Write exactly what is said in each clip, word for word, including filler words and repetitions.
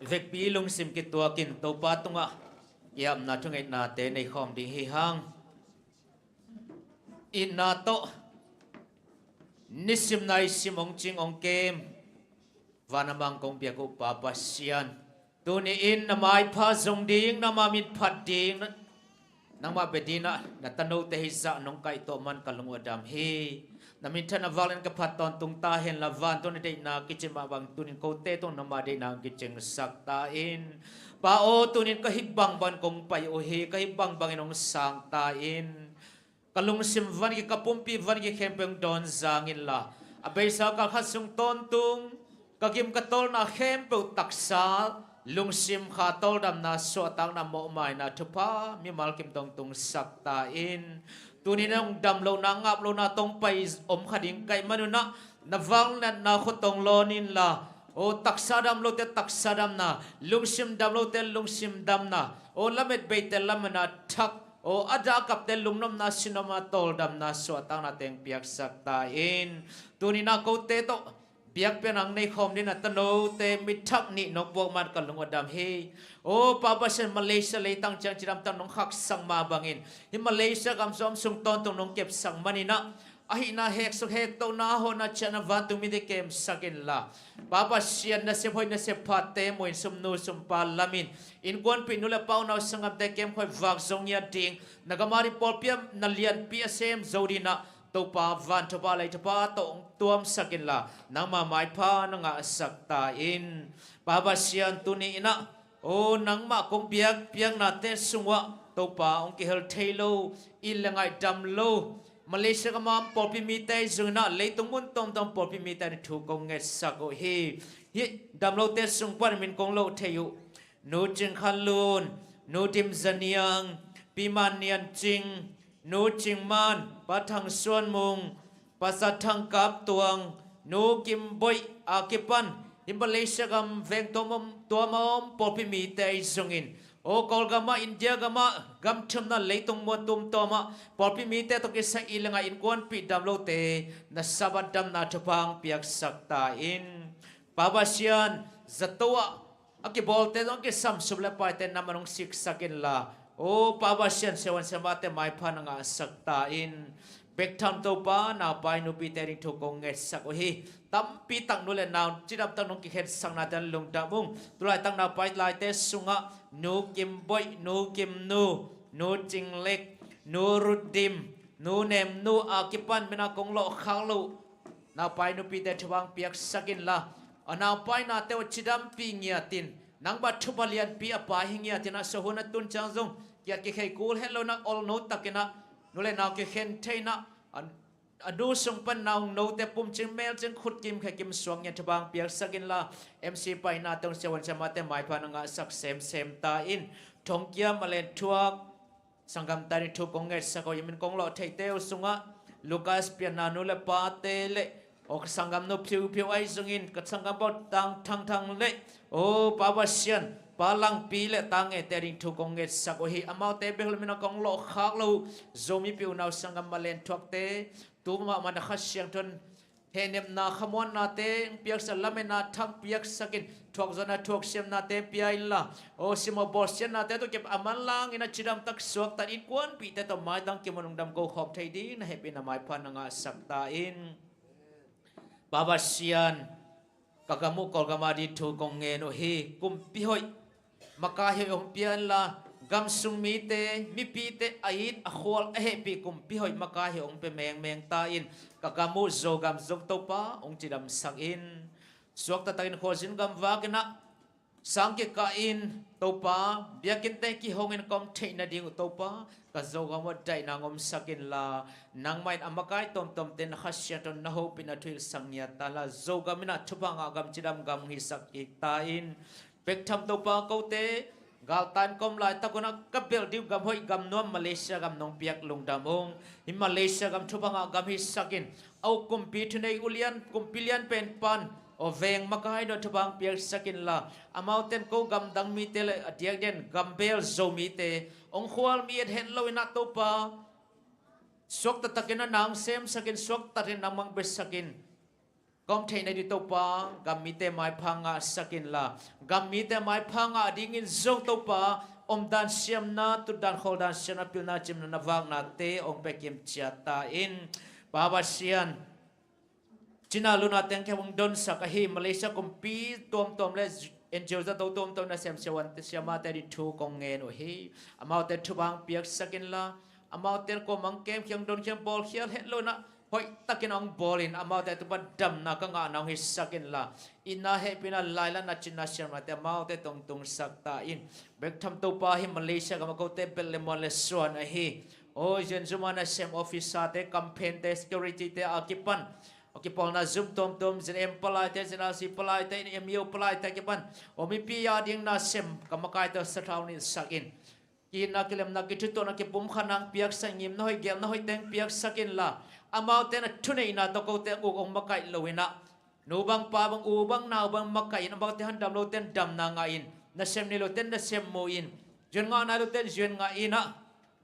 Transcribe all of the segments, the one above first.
Vekpi lungsim kituakin Topa tungah i apna thungeitnate nei khawm ding hi hang. Itna tawh nisim naisim hong cing hong kem van a mang kong biak uh Pa Pasian, tuni-in na maipha zong ding, nangma min phat ding, nangma bia dingin na tanote hih zah nong kaihto man ka lung uh a dam hi. Na minthanna vak leh ka phat tawntung ta hen la, vantung na deihna kicing mah bang tunin kote tawh nangma deihna kicingsak ta in. Pa aw, tunin ka hih bangbang kong pai uh hi, ka hih bangbangin hong sang ta in. Ka lungsim van gik, ka pumpi van gik khempeuh hong dawn zang inla, a beisa kal khat sung tawntung ka gim ka tawlna khempeuh taksa, lungsim kha tawldamna, suahtakna, mawhmaina thupha mimal kim tawh tungsak ta in. Tuni-in hong dam lohna, ngap lohna tawh hong pai om kha ding ka hih manun ah, na vangliatna khut tawh hong lawn inla, aw, taksa dam lote taksa damna, lungsim dam lote lungsim damna, aw, lamet beite lametna thak, aw, a dah a kapte lungnopna, sinnopna, tawldamna, suahtakna teng piaksak ta in. Tuni-in ah kote tawh biakpiakna nei khawm dingin na tanote mi thak nih nong puak man ka lung uh a dam hi. Aw Pa Pasian, Malaysia leitang ciang cidamtak nong khaksak mah bangin, hih Malaysia gam sung tawntung nong kepsak manin ah, ahihna heksuk hektohna, hawhna ciahna vantung mite kemsak inla, Pa Pasian, nasep hoih nasep phate muin, sumnu sumpa lamin, innkuanpih nu le pa, unau sanggamte kemkhoih vak zo ngiat ding, na gam a ding pawlpi ah na lianpi a sem zo dingin ah, Topa, van thupha lei thupha tawh hong tuamsak inla, nangma maipha na ngahsak ta in. Pa Pasian, tuni-in ah, aw, nangmah kong biakpiaknate sungah Topa, hong kihel thei lo, it le ngaih dam lo Malaysia gam a om pawlpi mite zongin ah, leitung mun tuamtuam pawlpi mite ading thu kong ngetsak uh hi. Hih dam lote sung pan min kong loh thei uh Nu Cing Khan Lun, Nu Dim Za Niang, Pi Man Nian Cing, Nu Cing Man, Pa Thang Suan Mung, Pastor Thang Kap Tuang, Nu Kim Boih a kipan hih Malaysia gam veng tuam a om, tuam a om pawlpi mite ahi zongin, aw, Kawlgam ah, India gam ah, gam thumna leitung mun tuamtuam ah pawlpi mite tawh kisai, it le ngaih, innkuanpih dam lote na Sabbath damna thupha hong piaksak ta in. Pa Pasian, zato ah a kibawlte zong a kisamsup le paite na man hong siksak inla, aw Pa Pasian, siavuan siamahte maipha na ngahsak ta in. Bek tham Topa, naupai nupite ading thu kong ngetsak uh hi. Tampi tak nu le nau cidamtak nong kikhensaknate lungdam ung. Tulaitak naupai laite sungah Nu Kim Boih, Nu Kim Nu, Nu Cing Lek, Nu Rut Dim, Nu Nem Nu a kipan min a kong lawhkhak loh naupai nupite thupha hong piaksak inla, a naupainate uh cidampih ngiatin, nangmah thupha lianpi a pai hi ngiatin ah, sawhun a tun ciang zong kiat kikhei kul het loin ah, olno takin ah nu le nau kikhen thei-in ah, a, a nu sung pan nau note pumcing melcing khutkim khekim suak ngiat thupha hong piaksak inla, M C painate hong siavuan siamahte maipha na ngahsak semsem ta in. Thongkiam a len thuak sanggamte ading thu kong ngetsak uh hi. Min kong lawh theite uh sungah Lucas Pianna nu le pate le, aw, ka sanggamnu phiuphiu ahi zongin, ka sanggam Baw Tang Thang Thang le, aw Pa Pasian, Pa Langpi le ta Ngete ading thu kong ngetsak uh hi. Amaute bek lo min a kong lawhkhak loh Zomipih unau sanggam a len thuakte, tu mahmah na Kha Siangtho in hehnepna, khamuannate hong piaksak, lametna thak piaksak in, thuakzawhna thuaksiamnate pia inla, aw, simmawh bawlsiatnate tawh kep a manlangin a cidamtak suakta, innkuanpihte tawh maitang kimu, lungdam ko khawm thei ding na hehpihna maipha na ngahsak ta in. Pa Pasian, ka gam uh Kawlgam ading thu kong ngen uh hi. Kumpi hoih, makai hoih hong pia inla, gam sung mite, mipite a it a khual a hehpih kumpi hoih, makai hoih hong pia mengmeng ta in. Ka gam uh Zogam zong Topa hong cidamsak in. Suakta takin khualzin gamvak in ah, sang kikah in Topa, biakinnte kihongin ka om theih nading uh Topa, ka Zogam uh daihna hong omsak inla, nangmah in a makai tuamtuamte na Kha Siangtho in na hopihna thu hilhsak ngiat ta inla, Zogam in ah thupha ngah gam, cidam gam hong hisak kik ta in. Bek tham Topa, kote galtai in ka om laitak un ah ka belh ding uh gam hoih gam nuam Malaysia gam nong piak lungdam ung. Hih Malaysia gam thupha ngah gam hisak in, a uk kumpi, thunei ulian, kumpi lian pen pan, aw, veng makai dawn thupha hong piaksak inla, amaute in ko gamdang mite le a diakdiakin gambel Zomite hong khual mi et het loin ah Topa, suakta takin ah na hong semsak in, suakta takin nangmah hong biasak in. Ka om theihna ding Topa, gam mite maipha ngahsak inla, gam mite maipha ngah dingin zong Topa, omdan siamna, tutdan khawldan siamna, pilna cimna na vaknate hong pia kimciat ta in. Pa Pasian, cina luna teng khempeuh hong donsak ahi Malaysia kumpi tuamtuam le N G O zato tuamtuam nasem siavuante siamate ding thu kong ngen uh hi. Amaute thupha hong piaksak inla, amaute kuamah hong kemkhia, hong donkhiang, bawlkhia het lo inah hoihtakin hong bawlin, amaute a tupa damna ka ngahna hong hisak inla, itna, hehpihna, lailanna, cinna siamnate amaute tawh hong tungsak ta in. Bek tham Topa, hih Malaysia gam a kote belh le muan le suan ahi. Aw, Zen Zuma nasem officer-te, campaign-te, security-te a kipan, a kipawlna zum tuamtuam, Z M palaite, Z R C palaite, M U palaite a kipan, aw, mipi a ding nasem ka makaite sathau nihsak in. Ki-itna, kilemna, kithutuahna, kipumkhatna hong piaksak, ngimna hoih, gelna hoih teng piaksak inla, amaute na thuneihna tawh kote a uk hong makaih lo inah, nu bang pa bang, u bang nau bang makaih in, amaute handam lote in damna ngah in, nasem nei lote in nasem mu in, zuan ngah nai lote in zuan ngah inah,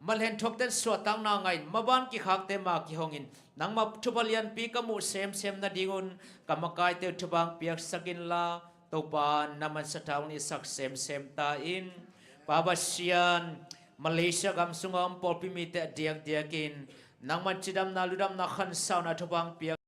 malhen thuakte in suahtakna ngah in, maban kikhakte ma kihong in, nangma thupha lianpi ka muh semsem nadingun ka makaite uh thupha hong piaksak inla, Topa, na man sathau hong nihsak semsem ta in. Pa Pasian, Malaysia gam sunga om pawlpi mite a diakdiakin nangman cidamna, ludamna, khansauna thupha hong piak.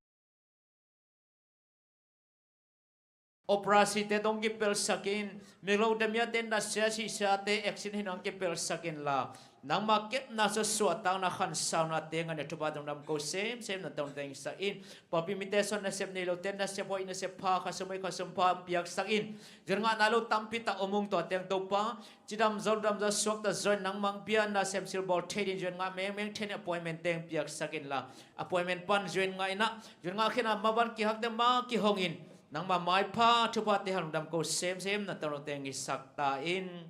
Operasi-te dong kipelsak in, miglo damiate, nasia sisiate, action hin hong kipelsak inla, nangma kepna, suahtakna, khansaunate ngah in, thupha tawh lungdam ko semsem na tawh tengsak in. Pawlpi mite sung nasep nei lote nasep hoih, nasep pha, khasum hoih, khasum pha hong piaksak in. Zuan ngah nai lo tampi tak om ung, tua teng Topa, cidam zaw, ludam zaw, suakta zaw in nangma hong pia nasem silbawl thei ding, zuan ngah mengmeng thei ding appointment teng piaksak inla, appointment pan zuan ngah inah, zuan ngah khin a maban kikhakte ma kihong in, nangma maipha thuphate hang lungdam ko semsem na tawh teng hisak ta in.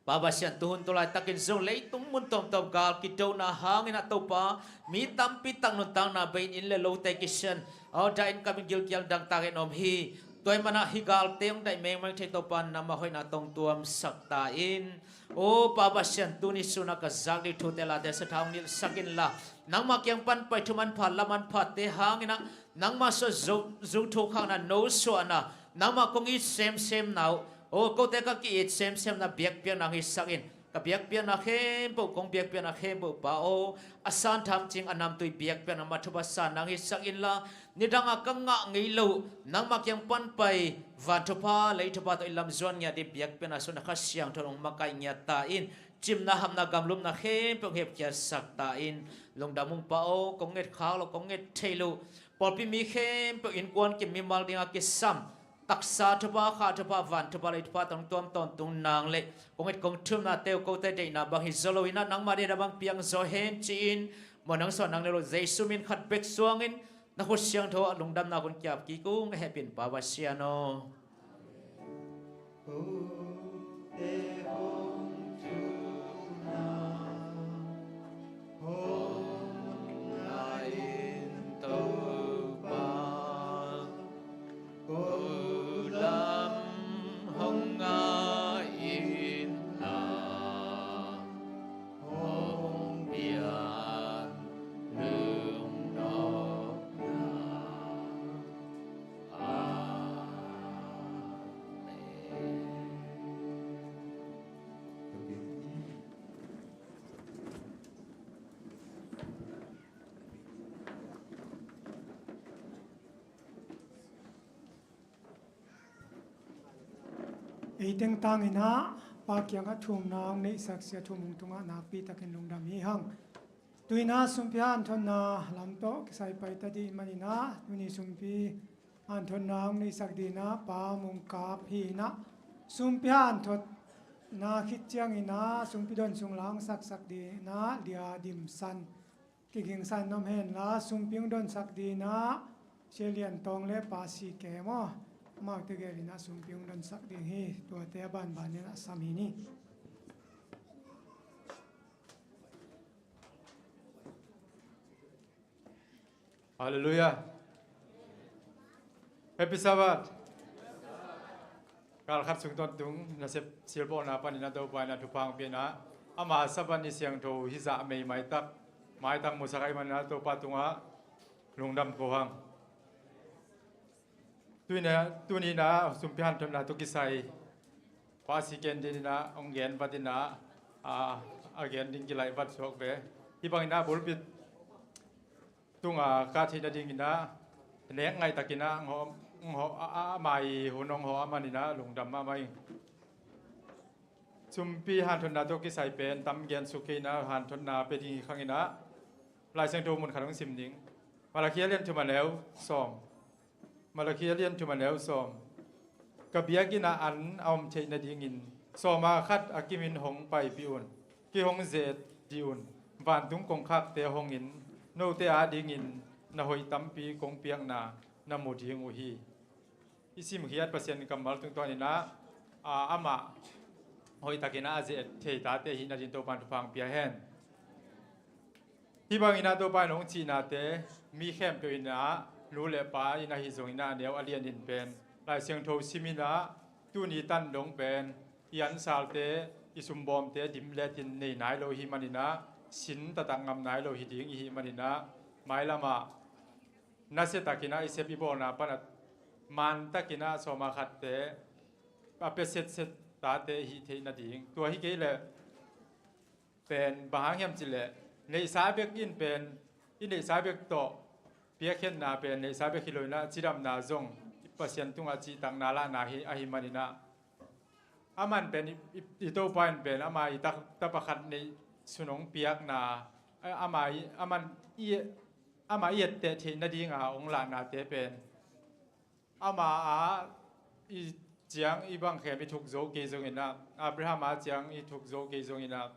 Pa Pasian, tuhun tulaitakin zong leitung mun tawmtawm gal kidona hangin ah Topa, mi tampi tak nuntakna bei in, inn le lote kisian, aw, dahin kamin gilkial dangtakin om hi. Tua ahih manin ah hih galte hong daih mengmeng thei Topa, nangma hoihna tawh hong tuamsak ta in. Aw Pa Pasian, tuni sun ah ka zak ding thute late sathau hong nilhsak inla, nangma kiang pan pai thu manpha, la manphate hangin ah nangma sung ah zu, zu thokhakna, no suahna, nangma kong it semsemna uh, aw, kote ka ki-it semsemna biakpiakna hong hisak in. Ka biakpiakna khempeuh, kong biakpiakna khempeuh Pa aw, a santham cing, a namtui biakpiakna mah thupha sanna hong hisak inla, nidang a ka ngah ngei loh, nangma kiang pan pai van thupha, lei thupha tawh i lam zuan ngiat ding biakpiakna sung ah Kha Siangtho in hong makaih ngiat ta in. Cimna, hapna, gamlumna khempeuh hong hepkhiatsak ta in. Lungdam ung Pa aw, kong ngetkhak loh, kong nget theih loh pawlpi mi khempeuh, innkuan kim, mimal ding a kisam, taksa thupha, kha thupha, van thupha, lei thupha tawh hong tuam tawntung nang leh, kong nget kong thumnate uh kote deihna bang hi zaw lo inah, nangma deihna bang piang zaw hen ci-in, maw, nang suah nang neu loh Jesu min khat bek suangin, na khut siangtho ah lungdamna kong kiap kik ung, a hehpihna Pa Pasian aw. Ei teng tangin ah Pa kiangah thumna hong neihsak Sia Thum Mung tungah nakpi takin lungdam hi hang. Tu-in ah sumpi hanthotna lam tawh kisai pai ta ding ahih manin ah, tuni sumpi hanthotna hong neihsak dingin ah Pa Mung Kap hi inah, sumpi hanthotna khit ciangin ah sumpi don sung la hong saksak dingin ah Lia Dim San kigingsa in om henla, sumpi hong donsak dingin ah Sia Lian Tawng le Pa Si Kem aw, amaute gelin ah sumpi hong donsak ding hi. Tuate a banbanin ah sam hi ni. Halleluiah. Happy Sabbath. Kal khat sung tawntung nasep silbawlna panin ah Topa in ah thupha hong pia in ah, ama Sabbath ni siangtho hizah mei maitak, maitak musak ahih manin ah Topa tungah lungdam ko hang. Tuni-in ah, tuni-in ah sumpi hanthotna tawh kisai pa si ken dingin ah hong gen vat in ah, a, a gen ding kilaih vat suak ve. Hih bangin ah pulpit tungah kah theih nadingin ah nek ngaihtakin ah hong hawm, hong hawm, a, a, ama ii hun hong hawm a, aman in ah lungdam mahmah ing. Sumpi hanthotna tawh kisai pen tam gen suk kei in ah, hanthotna pia ding hi khang in ah Lai Siangtho mun khat hong sim ding. Malakhi a lian thum a neu sawm. Malakhi a lian thum a neu sawm. Ka biakinn ah an a om theih nadingin sawma khat a kimin hong paipih un. Kei hong ze-et dih un. Vantung kongkhakte hongin note adingin na hoih tampi kong piakna na mu ding uh hi. I simkhiat Pasian kammal tungtawnin ah, a, amah hoihtakin ah a ze-et thei tate hih nading Topa'n thupha hong pia hen. Hih bangin ah Topa in hong cihnate mi khempeuh in ah, nu le pa in ahi zongin ah, a neu a lianin pen Lai Siangtho sim in ah, tuni tan dong pen i ansalte, i sumbawmte dim letin nei nai lo i hih manin ah, sin taktak ngam nai lo hi ding i hih manin ah, mailam ah nasia takin ah i sep i bawlna pan a, maan takin ah sawma khatte a pia setset tate i hih theih nading. Tua hi kei leh pen bang hang hiam cih leh, neihsa bek in pen, i neihsa bek tawh piakkhiatna pen neihsa bek hi lo in ah, cidamna zong Pasian tungah cihtakna lahna hi, ahih manin ah, aman pen i, i, i Topa in pen ama ii tak, tapa khat neih sun hong piakna, a, ama ii, aman i, ama i etteh theih nadinga hong lahnate pen, ama a i ciang i bang khem i thuk zo kei zongin ah, Abraham a ciang i thuk zo kei zongin ah,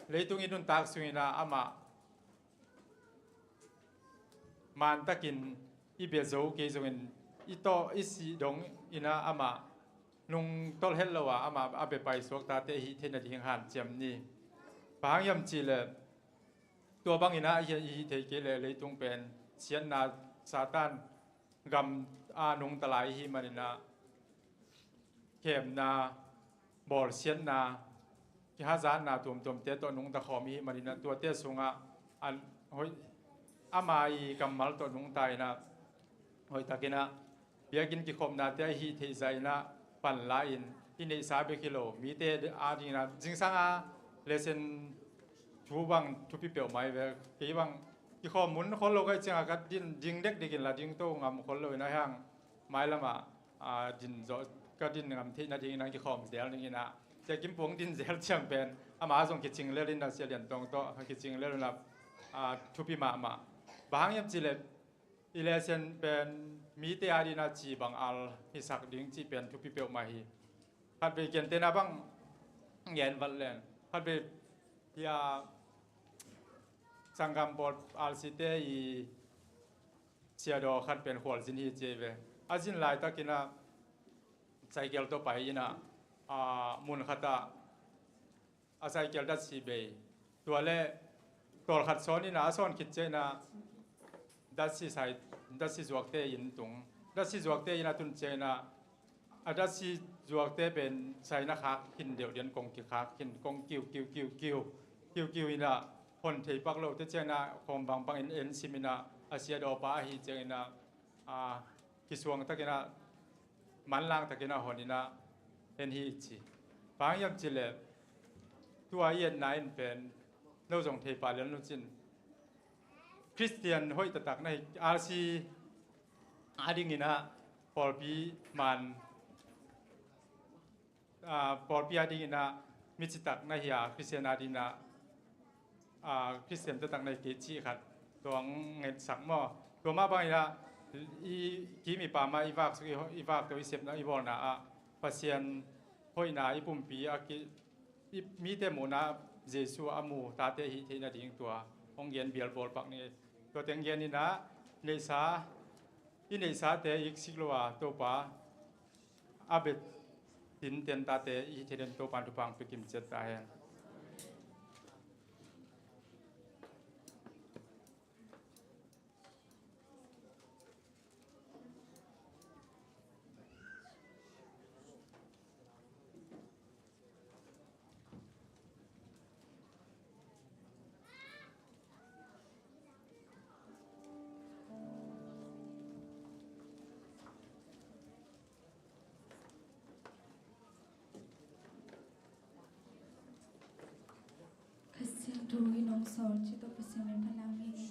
leitung i nuntak sungin ah amah maan takin i bia zo kei zongin, i tawh i sih dongin ah amah nungtolh het lo a, amah a bia paisuak tate i hih theih nading hanciam ni. Bang hang hiam cih leh, tua bangin ah i hih, i hih theih kei leh leitung pen siatna, Satan gam a nungta lai i hih manin ah, khemna, bawlsiatna, kihazatna tuamtuamte tawh nungta khawm i hih manin ah, tuate sungah an hoih, ama ii kammal tawh nungta in ah, hoihtakin ah biakinn kikhopnate a hih theih zah in ah pan la-in, i neihsa bek hi lo, mite adingin ah, zingsang a lesson thu bang thupi peuhmah hi ve. Kei bang kikhawm mun khol lo ka hih ciangah ka din, ding dekdek inla ding to ngam khol lo in ah, hiang mailam ah, a, din zawh, ka din ngam theih nadingin ah kikhawm zel dingin ah, Sia Kim Pung din zel ciang pen ama zong kicing lel in ah, Sia Lian Tawng tawh kicing lel in ah, a, thupi mahmah. Bang hang hiam cih leh, i lesson pen mite adingin ah ci bang al hisak ding cih pen thupi peuhmah hi. Khatvei gentehna bang ngen vat leng, khatvei hih a sanggam pawl, R C te ii siadaw khat pen khualzin hi ci hi ve. A zin laitakin ah cycle tawh pai in ah, a, mun khat ah a cycle datsi bei. Tua leh tawlkhat sawn in ah, a sawn khit ciangin ah datsi sai, datsi zuakte inn tung. Datsi zuakte inn a tun ciangin ah, a datsi zuakte pen saina khak khin deuh ding, kong kikhak khin, kong kiu, kiu, kiu, kiu, kiu, kiu in ah, hon thei pak lote ciangin ah, khawm bangbang in en sim in ah, a siadaw pa ahih ciangin ah, a, kisuang takin ah, manlang takin ah hon in ah, en hi ci. Bang hang hiam cih leh, tua i etna in pen, no zong thei pah lel nu cin, Khristian hoih taktak na hi, R C adingin ah pawlpi man, a, pawlpi adingin ah mi citak na hi a, Khristian adingin ah, a, Khristian taktak na hi kei cih khat, tua hong ngetsak maw. Tua mah bangin ah, i kim i pam ah i vak suk, i, i vak tawh i sepna, i bawlna ah Pasian hoihna i pumpi a ki, i mite muhna Jesu a mu tate i hih theih nading tua hong gen bialbawl pak ni. Tua teng gen in ah, neihsa, i neihsate iksik lo a, Topa a bia tinten tate i hih theih nading Topa'n thupha hong pia kim ciat ta hen. Thu in hong sawl cih tawh Pasian min phatna hong hi.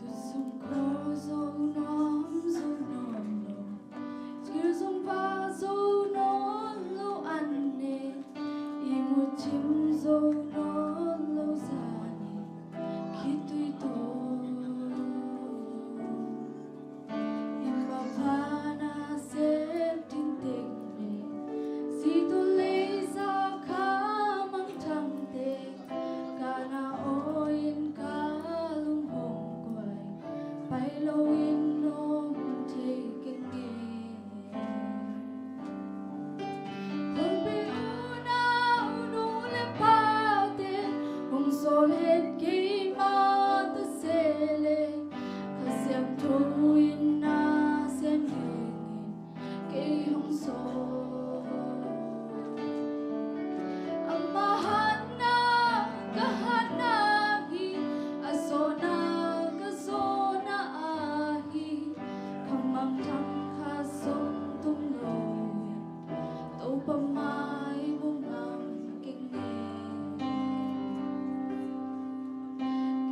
Tusum khua zo nuam, zo nuam lo. Thil zong va zo nawn lo an ne. I mucim zo nawn lo zani. Khitui to. I mapha na sep ding teng le. Situ leiza kha mangthang teng. Kana aw in ka lung hong guai, pai lo in hong thei keng e. Hong pi u nau nu le pate, hong sawl het kei mah ta se le, Kha Siangtho in na sem dingin kei hong sawl. Ama hatna ka hatna hi, a zawhna ka zawhna ahi, kha mangthang khat zong tung lo in, Topa mai mu mang keng e.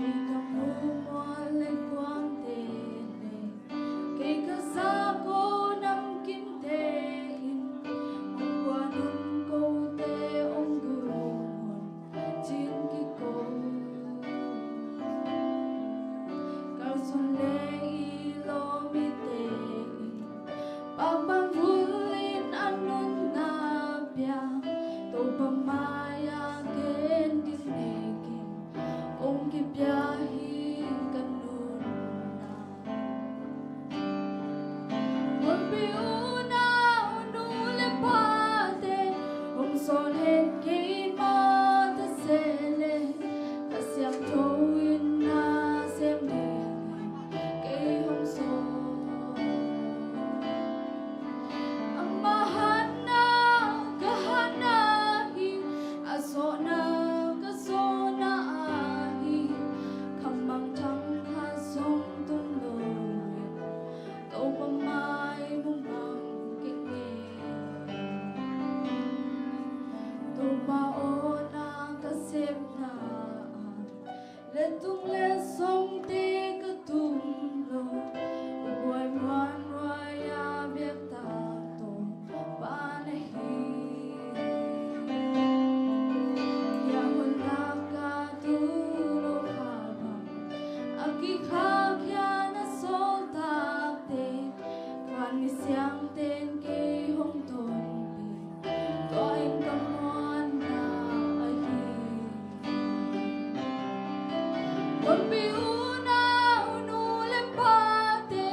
Kei ka mu mual le kuangte le, kei ka za ko namkimte in, hong kuan un kote hong gung un, cin kiko. Kalsuan le i lawm i te in, pakpang vul in a nunna pia, Topa mai-ah ken ding nekin, kong kipia hi ka nunna. Hong pi u nau nu le pate, hong sawl het kei mah ta se le, Kha Siangtho in na sem dingin kei hong sawl. Ama hatna ka hatna hi, a zawhna ka zawhna ahi, kha mangthang khat zong tung lo in, Topa mai mu mang keng e. Topa aw na ka sepna ah, letung le songte ka tum lo, buai muan ruai a biak tak tawh pa na hi. Hia hun lak ka tu lo kha bang, a kikhak hia na sawl takte, khan mi siangten kei hong tonpih, tua in ka muanna ahi. Hong pi u nau nu le pate,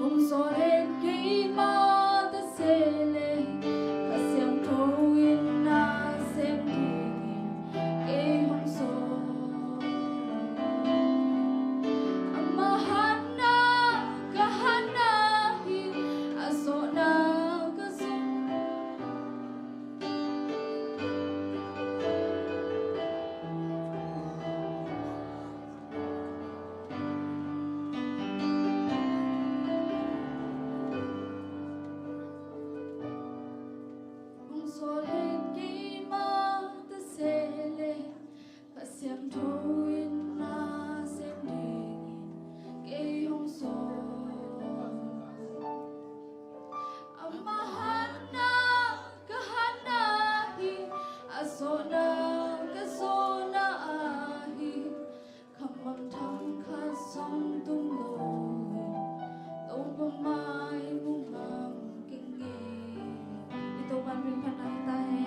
hong sawl het kei mah ta se le, Kha Siangtho in na sem dingin kei hong sawl. Ama hatna ka hatna hi, a zawhna ka zawhna. Hong sawl het kei mah ta se le, Kha Siangtho in na sem dingin kei hong sawl. Ama hatna ka hatna hi, a zawhna ka zawhna ahi, kha mangthang khat zong tung lo in, Topa mai mu mang keng e. I Topa min phatna hi ta hen.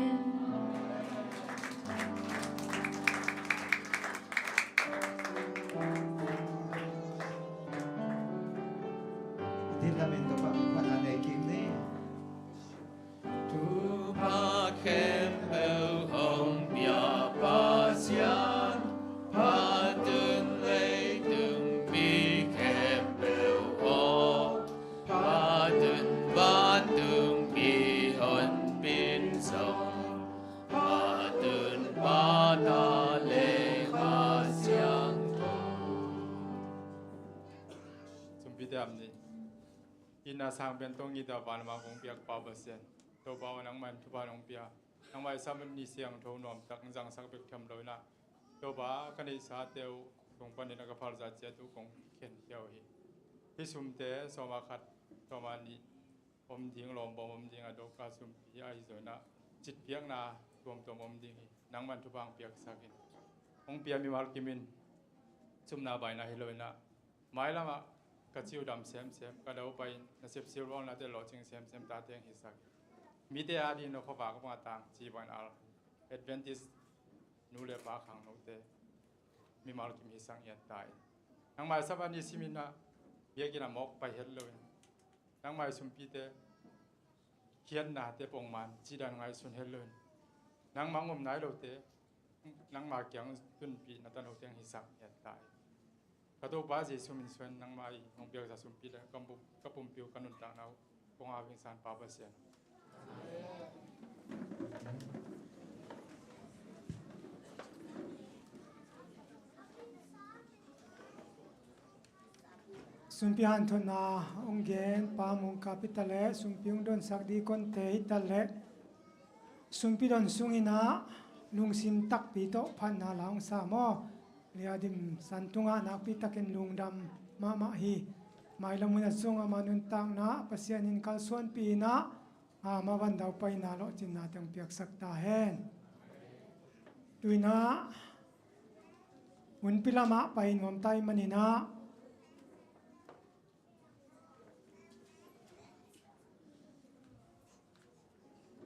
Itna sang pen tawng it a vanlama kong piak Pa Pasian, Topa aw, nangmah in thupha nong pia. Nangmah i Sabbath ni siangtho nuamtak zangsak bek tham lo in ah, Topa, ka neihsate uh sung panin a ka phalzat ciat uh kong khenkhia uh hi. Hih sumte sawma khat, sawma nih om ding, lawmbawm om ding a dawka sumpi ahi zongin ah, citpiakna tuamtuam om ding hi. Nangmah in thupha hong piaksak in. Hong pia mimal kim in sumna baina hi lo in ah, mailamah ka ciu dam semsem, ka do pai in nasep silbawl nate lawhcing semsem tate hong hisak in. Mite ading na khuavak bang a tang ci bangin al Adventist nu le pa khangnote mimal kim hisak ngiat ta in. Nangmah i Sabbath ni simin ah biakinn ah mawk pai het lo in, nangmah i sumpite khiatnate pongman cih dan ngaihsun het lo in, nangmah hong om nai lote nangmah kiang tunpih na tanote hong hisak ngiat ta in. Ka Topa Jesu min suang nangmah i hong piaksa sumpi le ka pum-, ka pumpi uh ka nuntakna uh kong ap ing, San Pa Pasian. Sumpi hanthotna hong gen Pa Mung Kap hi ta leh, sumpi hong donsak diakonte hi ta leh, sumpi don sungin ah lungsim takpi tawh phatna la hong sa maw. Lia Dim San tungah nakpi takin lungdam mahmah hi. Mailam hun a sung ama nuntakna Pasian in kalsuanpih in ah, ama van daupaina lawhcinna teng piaksak ta hen. Tu in ah hunpi lamah pai nuam ta ahih manin ah,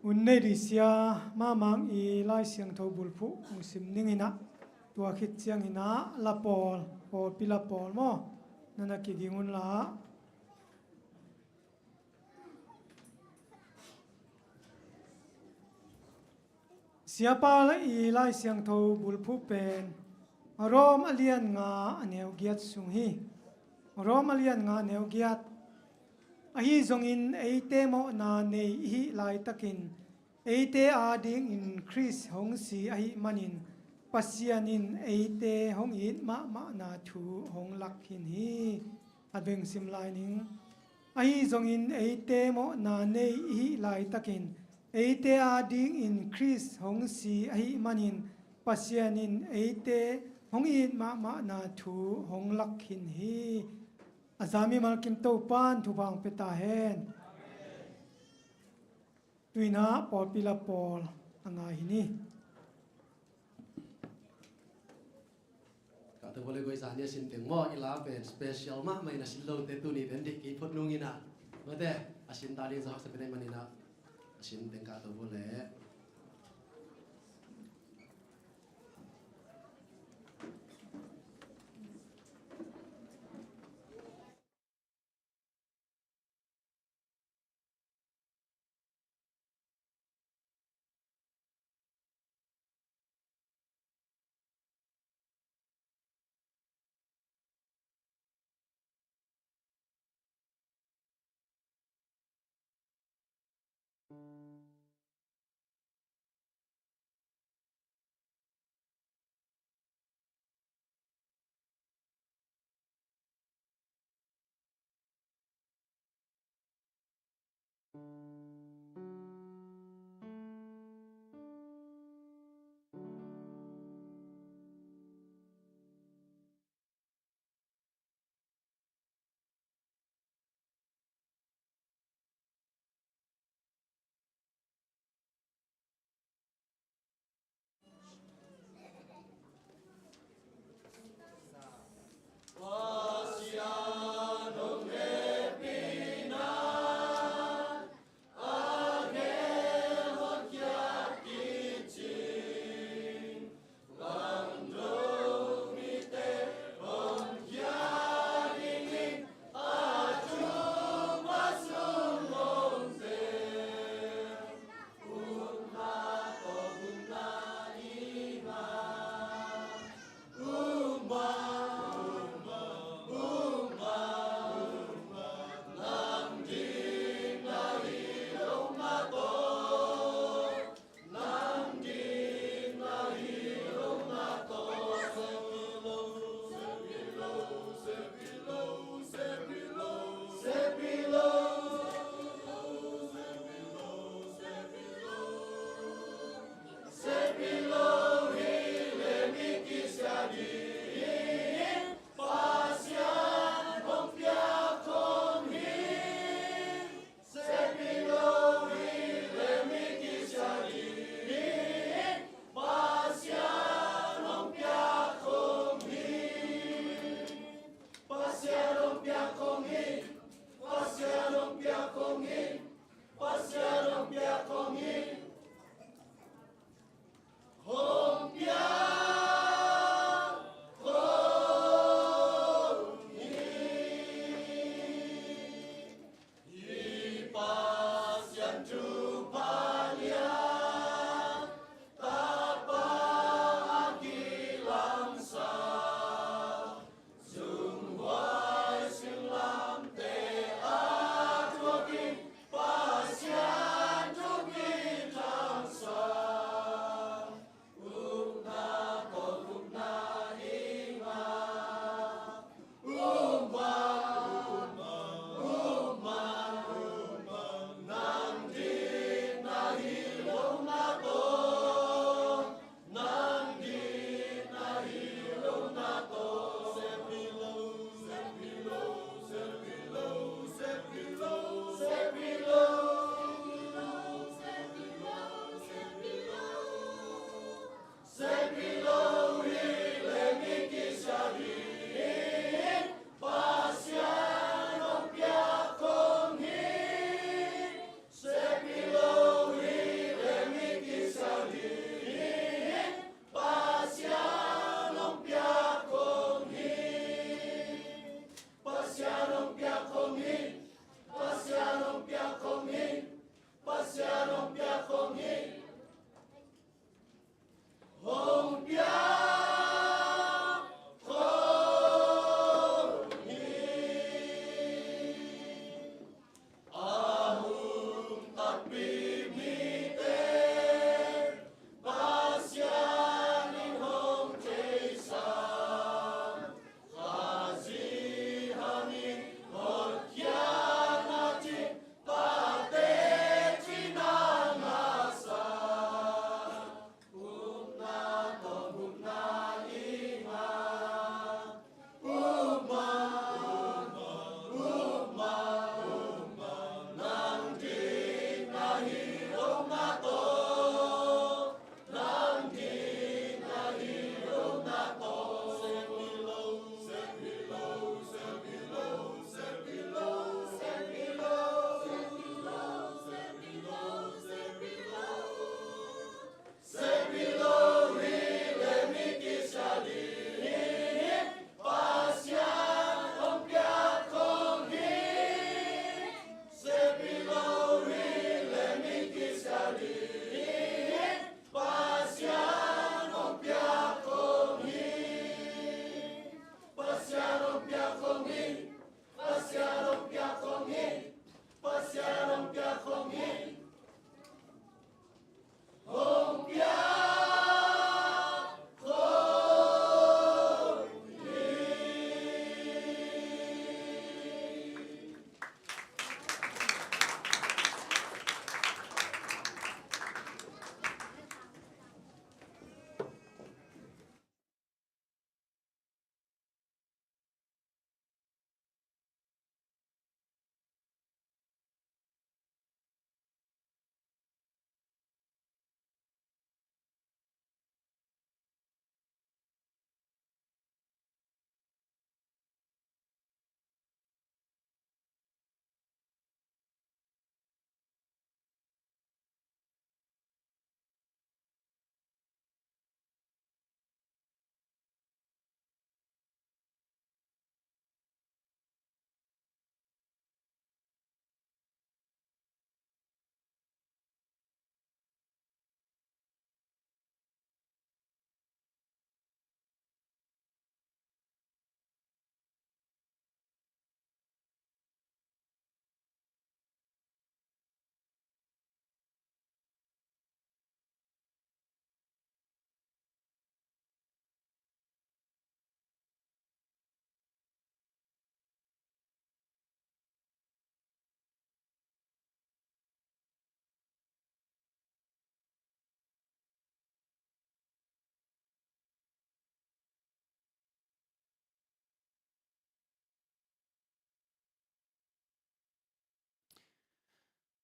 hun nei ding sia Mamang i Lai Siangtho bulphuh hong sim ning in ah, tua khit ciangin ah la pawl, pawlpi la pawl maw, na na kiging un la. Siapa i Lai Siangtho bulphuh pen Rom a lian nga a neu giat sung hi. Rom a lian nga a neu giat. Ahi zongin eite mawhna nei i hih laitakin, eite adingin Khrist hong si ahih manin, Pasian in eite hong it mahmahna thu hong lak khin hi. A veng sim lai ning. Ahi zongin eite mawhna nei i hih laitakin, eite adingin Khrist hong si ahih manin, Pasian in eite hong it mahmahna thu hong lak khin hi. A za mimal kim Topa'n thupha hong pia ta hen. Tu in ah pawlpi la pawl a ngai hi ni. Ka tu bole goi sa ni a sin teng maw, i la pen special mahmah in a sin lote tuni pen dik kei phot nung in ah. Mate, a sin ta ding za haksa pen ahih manin ah, a sin teng ka tu bole.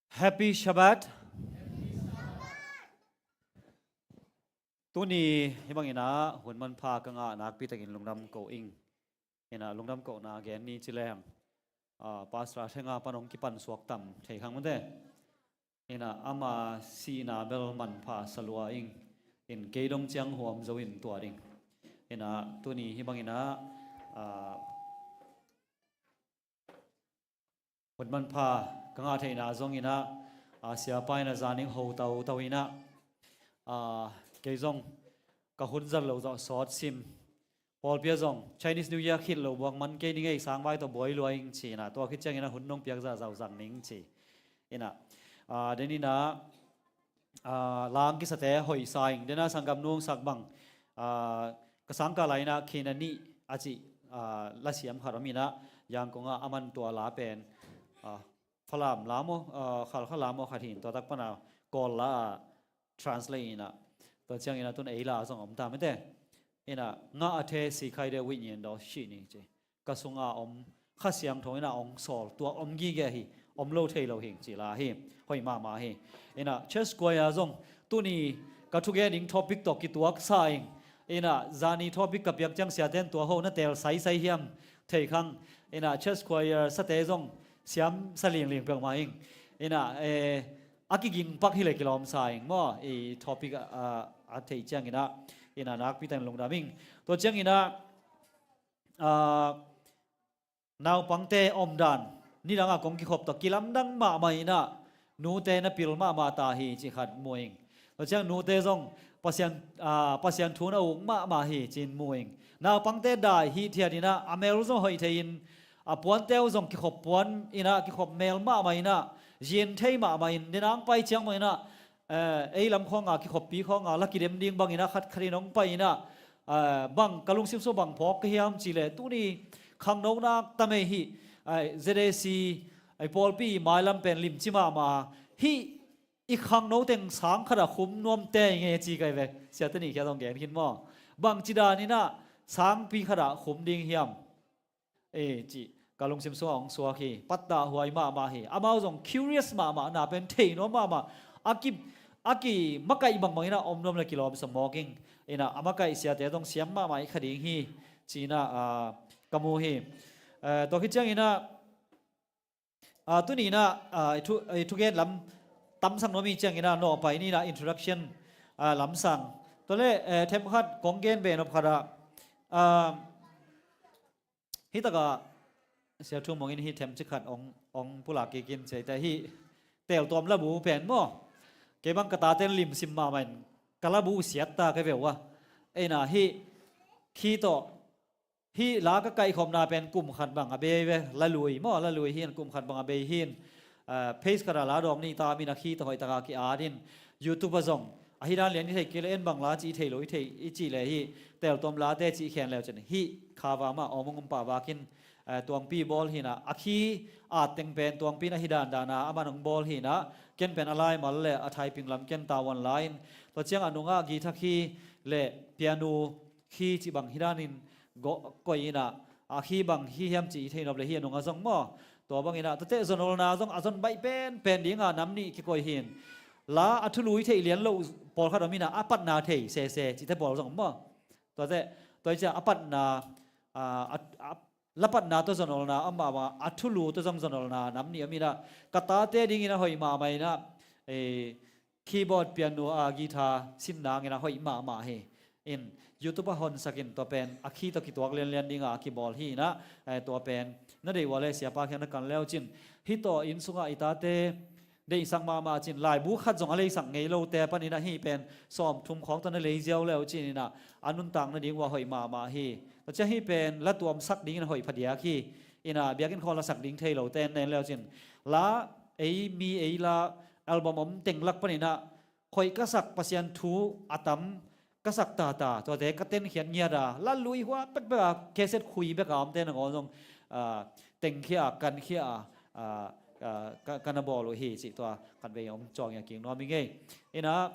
Happy Shabbat. Tuni hih bangin ah hun manpha ka ngah nakpi takin lungdam ko ing. Inah lungdam kohna gen ni ci leng, ah, Pastor Thenga pan hong kipan suak tam thei khang mate. Inah ama sihna bel manpha sa lua ing. In kei dong ciang huam zo in tua ding. Inah tuni hih bangin ah, ah, hun manpha ka ngah theihna zongin ah, ah, siapa in ah zan ing ho tau tau in ah, ah, kei zong ka hun zat lo zawh sawt sim. Pawlpi ah zong Chinese New Year khit lo buak man kei ning ei, sangvai tawh buai lua ing ci in ah, tua khit ciangin ah hun nong piak zahzah uh zang ning ci. Inah, ah, den in ah, ah, la hong kisate hoih sa ing. Den ah sanggamnu hong sak bang, ah, ka sangkah la in ah khin a nih a cih, ah, lasiam khat om in ah, Yangon ah a man tua la pen, ah, Falam la maw, ah, Khalkha la maw khat hi in, tua tak pan ah Kawl la ah translate in ah, tua ciangin ah tun ei la zong om ta mate. Inah ngah a the si khai de wih nyen daw shi ni ci. Ka sunga om Kha Siangtho inah hong sawl tuak om gige hi, om lo thei lo hing ci la hi. Hoih mahmah hi. Inah Church Choir zong tuni ka thugen ding topic tawh kituak sa ing. Inah zani topic ka piak ciang siaten tua ho na tel saisai hiam thei khang. Inah Church Choir sate zong siam sa lingling peuhmah ing. Inah, eh, a kiging pak hi le kilawm sa ing maw, i topic a, a, a theih ciangin ah. Inah nakpi takin lungdam ing. Tua ciangin ah, ah, naupangte omdan nidang a kong kikhop tawh kilamdang mahmah in ah, nute na pil mahmah ta hi ci khat mu ing. Tua ciang nute zong Pasian, ah, Pasian thu na uk mahmah hi ci in mu ing. Naupangte dai hithiat in ah, a mel zong hoih thei in, a puante uh zong kikhop puan in ah, kikhop mel mahmah in ah, zin thei mahmah in, den ang pai ciang mah in ah, eh, ei lam khawng a kikhoppi khawng a la kidem ding bangin ah khat khat in hong pai in ah, eh, bang ka lungsim sung bang phawk ka hiam cih leh tuni khangno nak tam ei hi, eh, Z A C, eh, pawlpi mailam pen limci mahmah hi, i khangno teng sang khat ah khum nuam tei nge ci kai ve. Siate nih khia zong gen khin maw? Bang ci dan in ah sangpi khat ah khum ding hiam? E, cih ka lungsim sungah hong suak hi. Pattah huai mahmah hi. Amau zong curious mahmah, na pen thei nuam mahmah. A ki, a ki makaih bangbang in ah om nuam le kilawm sa mawk ing. In ah a makaih siate zong siam mahmah i kha ding hi ci in ah, ah, ka mu hi. Eh, tua khit ciangin ah, ah, tuni in ah, ah, i thu, i thugen lam tamsak nuam i ciangin ah nawhpai ni in ah introduction, ah, lamsang. Tua le, eh, themkhat kong gen be nop khat ah, ah, Hi takah Sia Thu Mung in hi themcik khat ong, ong pulak kikin ciaite hi. Teltuam labu pen maw? Kei bang ka taten limsim mahmah in ka labu siat ta ka veu a. Eina hi khi tawh hi la ka kaihkhopna pen kum khat bang a bei ve. La lui maw? La lui hi in kum khat bang a bei hi in. Ah, page khat ah la dawm ni ta, min a khi tawh hoih taka ki-at in, YouTube ah zong ahi dan lian i thei kei le en bang la ci i thei lo i thei i cih le hi teltuam late ci i khen leu cin hi kha va mah awm hong um pah vakin, eh, tuangpi bawl hi in ah, a khi at teng pen tuangpi in ahi dan dan a aman hong bawl hi in ah, ken pen a laimal le a thaiping lam ken tavuan la in, tua ciang a nungah guitar khi le piano khi cih bang hi danin koih in ah, a khi bang hi hiam cih i thei nop le hi a nungah zong maw? Tua bangin ah tuate zonolna zong a zon baih penpen ding a nam nih kikoih hi in, la a thulu i theih lian loh pawlkhat om in ah, a patna thei sese cihte pawl zong om maw? Tuate, tua i ciah a patna, a, a, a, la patna tawh zonolna a om mahmah, a thulu tawh zong zonolna nam nih om in ah, ka tate dingin a hoih mahmah in ah, eh, keyboard, piano, a guitar sin nangin a hoih mahmah hi. In YouTube ah honsak in tua pen a khi tawh kituak lianlian ding a kibawl hi in ah, eh, tua pen na deih uh a le siapa kiang na kan leu cin, hi tawh inn sungah i tate deihsak mahmah cin, laibu khat zong a leisak ngei lote panin ah hi pen sawmthum khawng tawh na lei ziau leu cin in ah, a nuntak nading uh a hoih mahmah hi. Tua ciah hi pen la tuamsak dingin a hoih phadiak hi. In ah biakinn khawng la sak ding thei lote na en leu cin, la ei mi ei la album om teng lak panin ah, hoih ka sak, Pasian thu a tam ka sak tata, tuate ka tenkhiat ngiat a, la lui huat pekpek a, cassette khui bek a omte nangawn zong, ah, tengkhia a, kankhia a, ah, ah, ka, ka na bawl uh hi cih tua khatvei hong cawng a kik nuam hi ngei. In ah,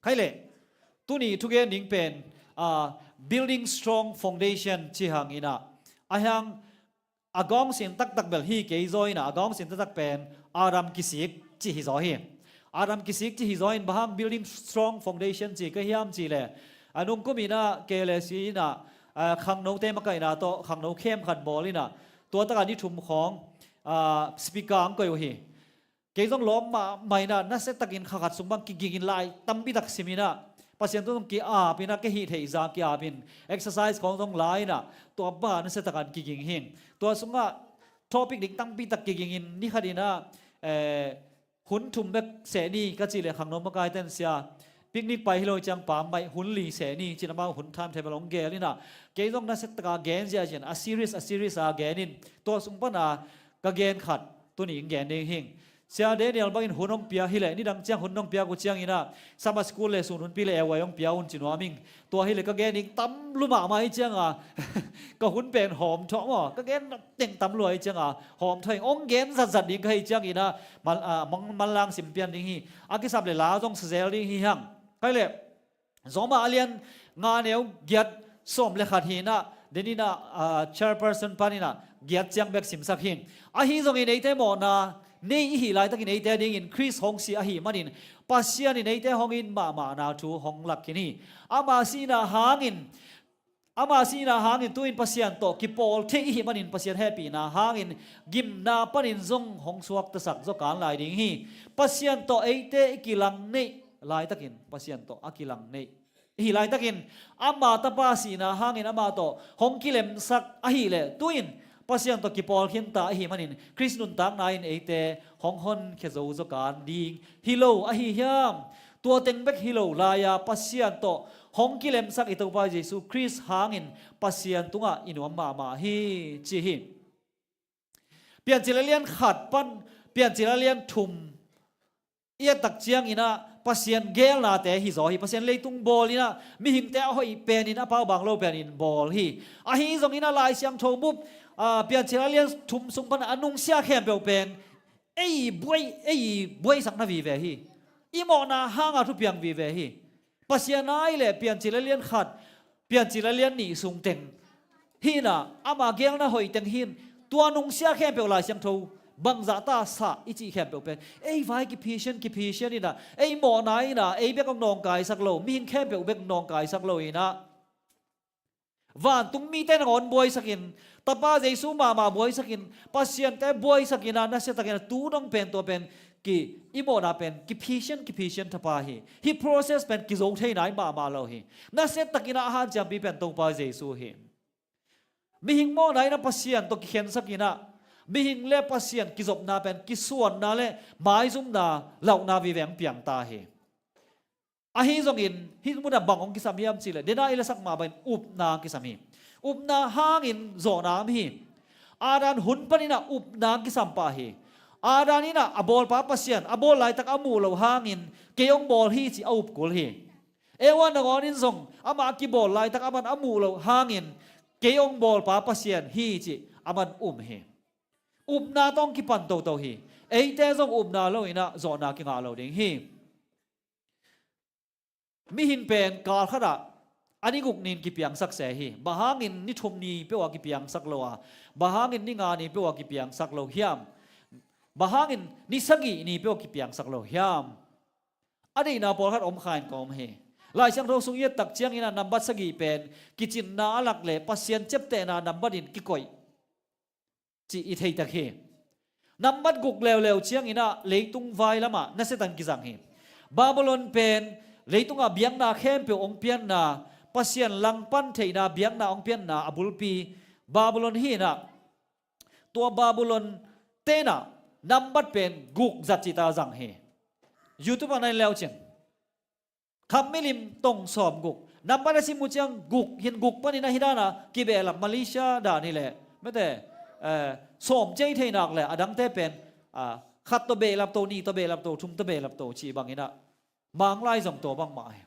khai leh, tuni thugen ding pen, ah, Building Strong Foundation ci hang in ah, a hiang a gawng sin taktak bel hi kei zaw in ah, a gawng sin taktak pen Adam kisik, ci hi zaw hi. Adam kisik ci hi zaw in, bang hang building strong foundation ci ka hiam cih leh, a nung kum in ah K L S C in ah, a, khangnote makaihna tawh khangno camp khat bawl in ah, tua tak a ni thum khawng, a, speaker ang koih uh hi. Kei zong lawm mahmah in ah, nasia takin kha khat sung bang kiging in, lai tampi tak sim in ah, Pasian tungah ki-ap in ah, ka hih theih zah ki-ap in, exercise khawng zong la in ah, tua bang nasia takin kiging hi. Tua sungah topic ding tampi tak kiging in, ni khat in ah, eh, hun thum bek seh ni ka cih leh, khangno makaite'n, sia, picnic pai hi lo ciang pammaih hun li seh ni ci-in amau hun timetable hong gel in ah, kei zong nasia takin gen ziahziah in, a series, a series a gen in, tua sung pan a ka gen khat tuni in gen ding hi. Sia Daniel bangin hun hong pia hi leh, nidang ciang hun hong pia uh ciangin ah, Sabbath school le sun hunpi le A Y hong pia un ci nuam ing. Tua hi leh ka gen ding tam lua mahmah hi ciang a, ka hun pen hawm thawh maw, ka gen teng tam lua hi ciang a, hawm thawh ing. Hong gen zatzat ding ka hi ciangin ah, mal-, a, mang-, manlang sim pian ding hi. A kisap leh la zong sa zel ding hi hang. Ka hih leh, Roma a lian nga, neu giat sawm le khat hi in ah, den in ah, a, chairperson pan in ah giat ciang bek simsak hi. Ahi zongin eite mawhna nei i hih laitakin eite dingin Khrist hong si ahih manin, Pasian in eite hong it mahmahna thu hong lak khin hi. Ama sihna hangin, ama sihna hangin tu-in Pasian tawh kipawl thei i hih manin, Pasian hehpihna hangin gimna panin zong hong suaktasak zaw kan lai ding hi. Pasian tawh eite i kilang neih laitakin, Pasian tawh a kilang neih i hih laitakin, ama Tapa sihna hangin amah tawh hong kilemsak ahih leh, tu-in Pasian tawh kipawl khin ta ahih manin, Khrist nuntakna in eite hong honkhia zo zaw kan ding hi lo ahi hiam? Tua teng bek hi lo lai-a, Pasian tawh hong kilemsak i Topa Jesu Khrist hangin Pasian tungah i nuam mahmah hi, ci hi. Piancil a lian khat pan Piancil a lian thum i et tak ciangin ah, Pasian geelnate hi zaw hi. Pasian leitung bawl in ah, mihingte a hoih penin, a paubang lo penin bawl hi. Ahi zongin ah, Lai Siangtho bup, a, Piancil a lian thum sung pan a nungsia khempeuh pen ei buai, ei buaisakna vive hi. I mawhna hanga thupiang vive hi. Pasian a hih leh Piancil a lian khat, Piancil a lian nih sung teng hi in ah, ama geelna hoih teng hi in, tua nungsia khempeuh Lai Siangtho bangzah ta sa i cih khempeuh pen ei vai kiphisian, kiphisian in ah, ei mawhna in ah, ei bek hong nawngkaisak lo, mihing khempeuh bek nawngkaisak lo in ah, vantung mite nangawn buaisakin, Tapa Jesu mahmah buaisakin, Pasiante buaisakin ah, nasia takin ah, tu dong pen tua pen ki, i mawhna pen kiphisian, kiphisian thapha hi. Hih process pen kizo thei nai mahmah lo hi. Nasia takin ah a hanciampi pen Topa Jesu hi. Mihing mawhna in ah Pasian tawh kikhensak in ah, mihing le Pasian kizopna pen kisuanna le maizumna, lauhna vive hong piang ta hi. Ahi zongin, hih munah bang hong kisam hiam cih leh, den a i lasak mah bangin upna kisam hi. Upna hangin zawhna om hi. Adam hun panin ah upna kisam pah hi. Adam in ah a bawlpa Pasian, a bawl laitak a muh loh hangin, kei hong bawl hi ci a up kul hi. Eva nangawn in zong, amah a kibawl laitak aman a muh loh hangin, kei hong bawlpa Pasian hi ci aman um hi. Upna tawh hong kipan toto hi. Eite zong upna lo in ah zawhna kingah lo ding hi. Mihing pen kal khat ah a ni guk ni-in kipiangsak se hi. Bang hangin ni thum ni peuh ah kipiangsak lo a, bang hangin ni nga ni peuh ah kipiangsak lo hiam? Bang hangin ni sagih ni peuh ah kipiangsak lo hiam? A deihna pawlkhat om kha in ka om hi. Lai Siangtho sung i et tak ciangin ah nambat sagih pen kicinna a lak leh Pasian ciaptehna nambat in kikoih cih i theitak hi. Nambat guk leuleu ciangin ah leitung vai lamah nasia takin kizang hi. Babylon pen leitungah biakna khempeuh hong pianna, Pasian langpan theihna biakna hong pianna a bulpi Babylon hi in ah, tua Babylon te in ah nambat pen guk zat cihta zang hi. YouTube ah na en le uh cin. Kham milim tong sawm guk. Nambat a sim uh ciang guk, hin guk panin ahi dan a kibehlap, Malaysia dan hi leh, mete, eh, sawm ciang i theih nak leh, a dangte pen, ah, khat tawh behlap to, nih tawh behlap to, thum tawh behlap to cih bangin ah, Manglai zong tua bangmah hi.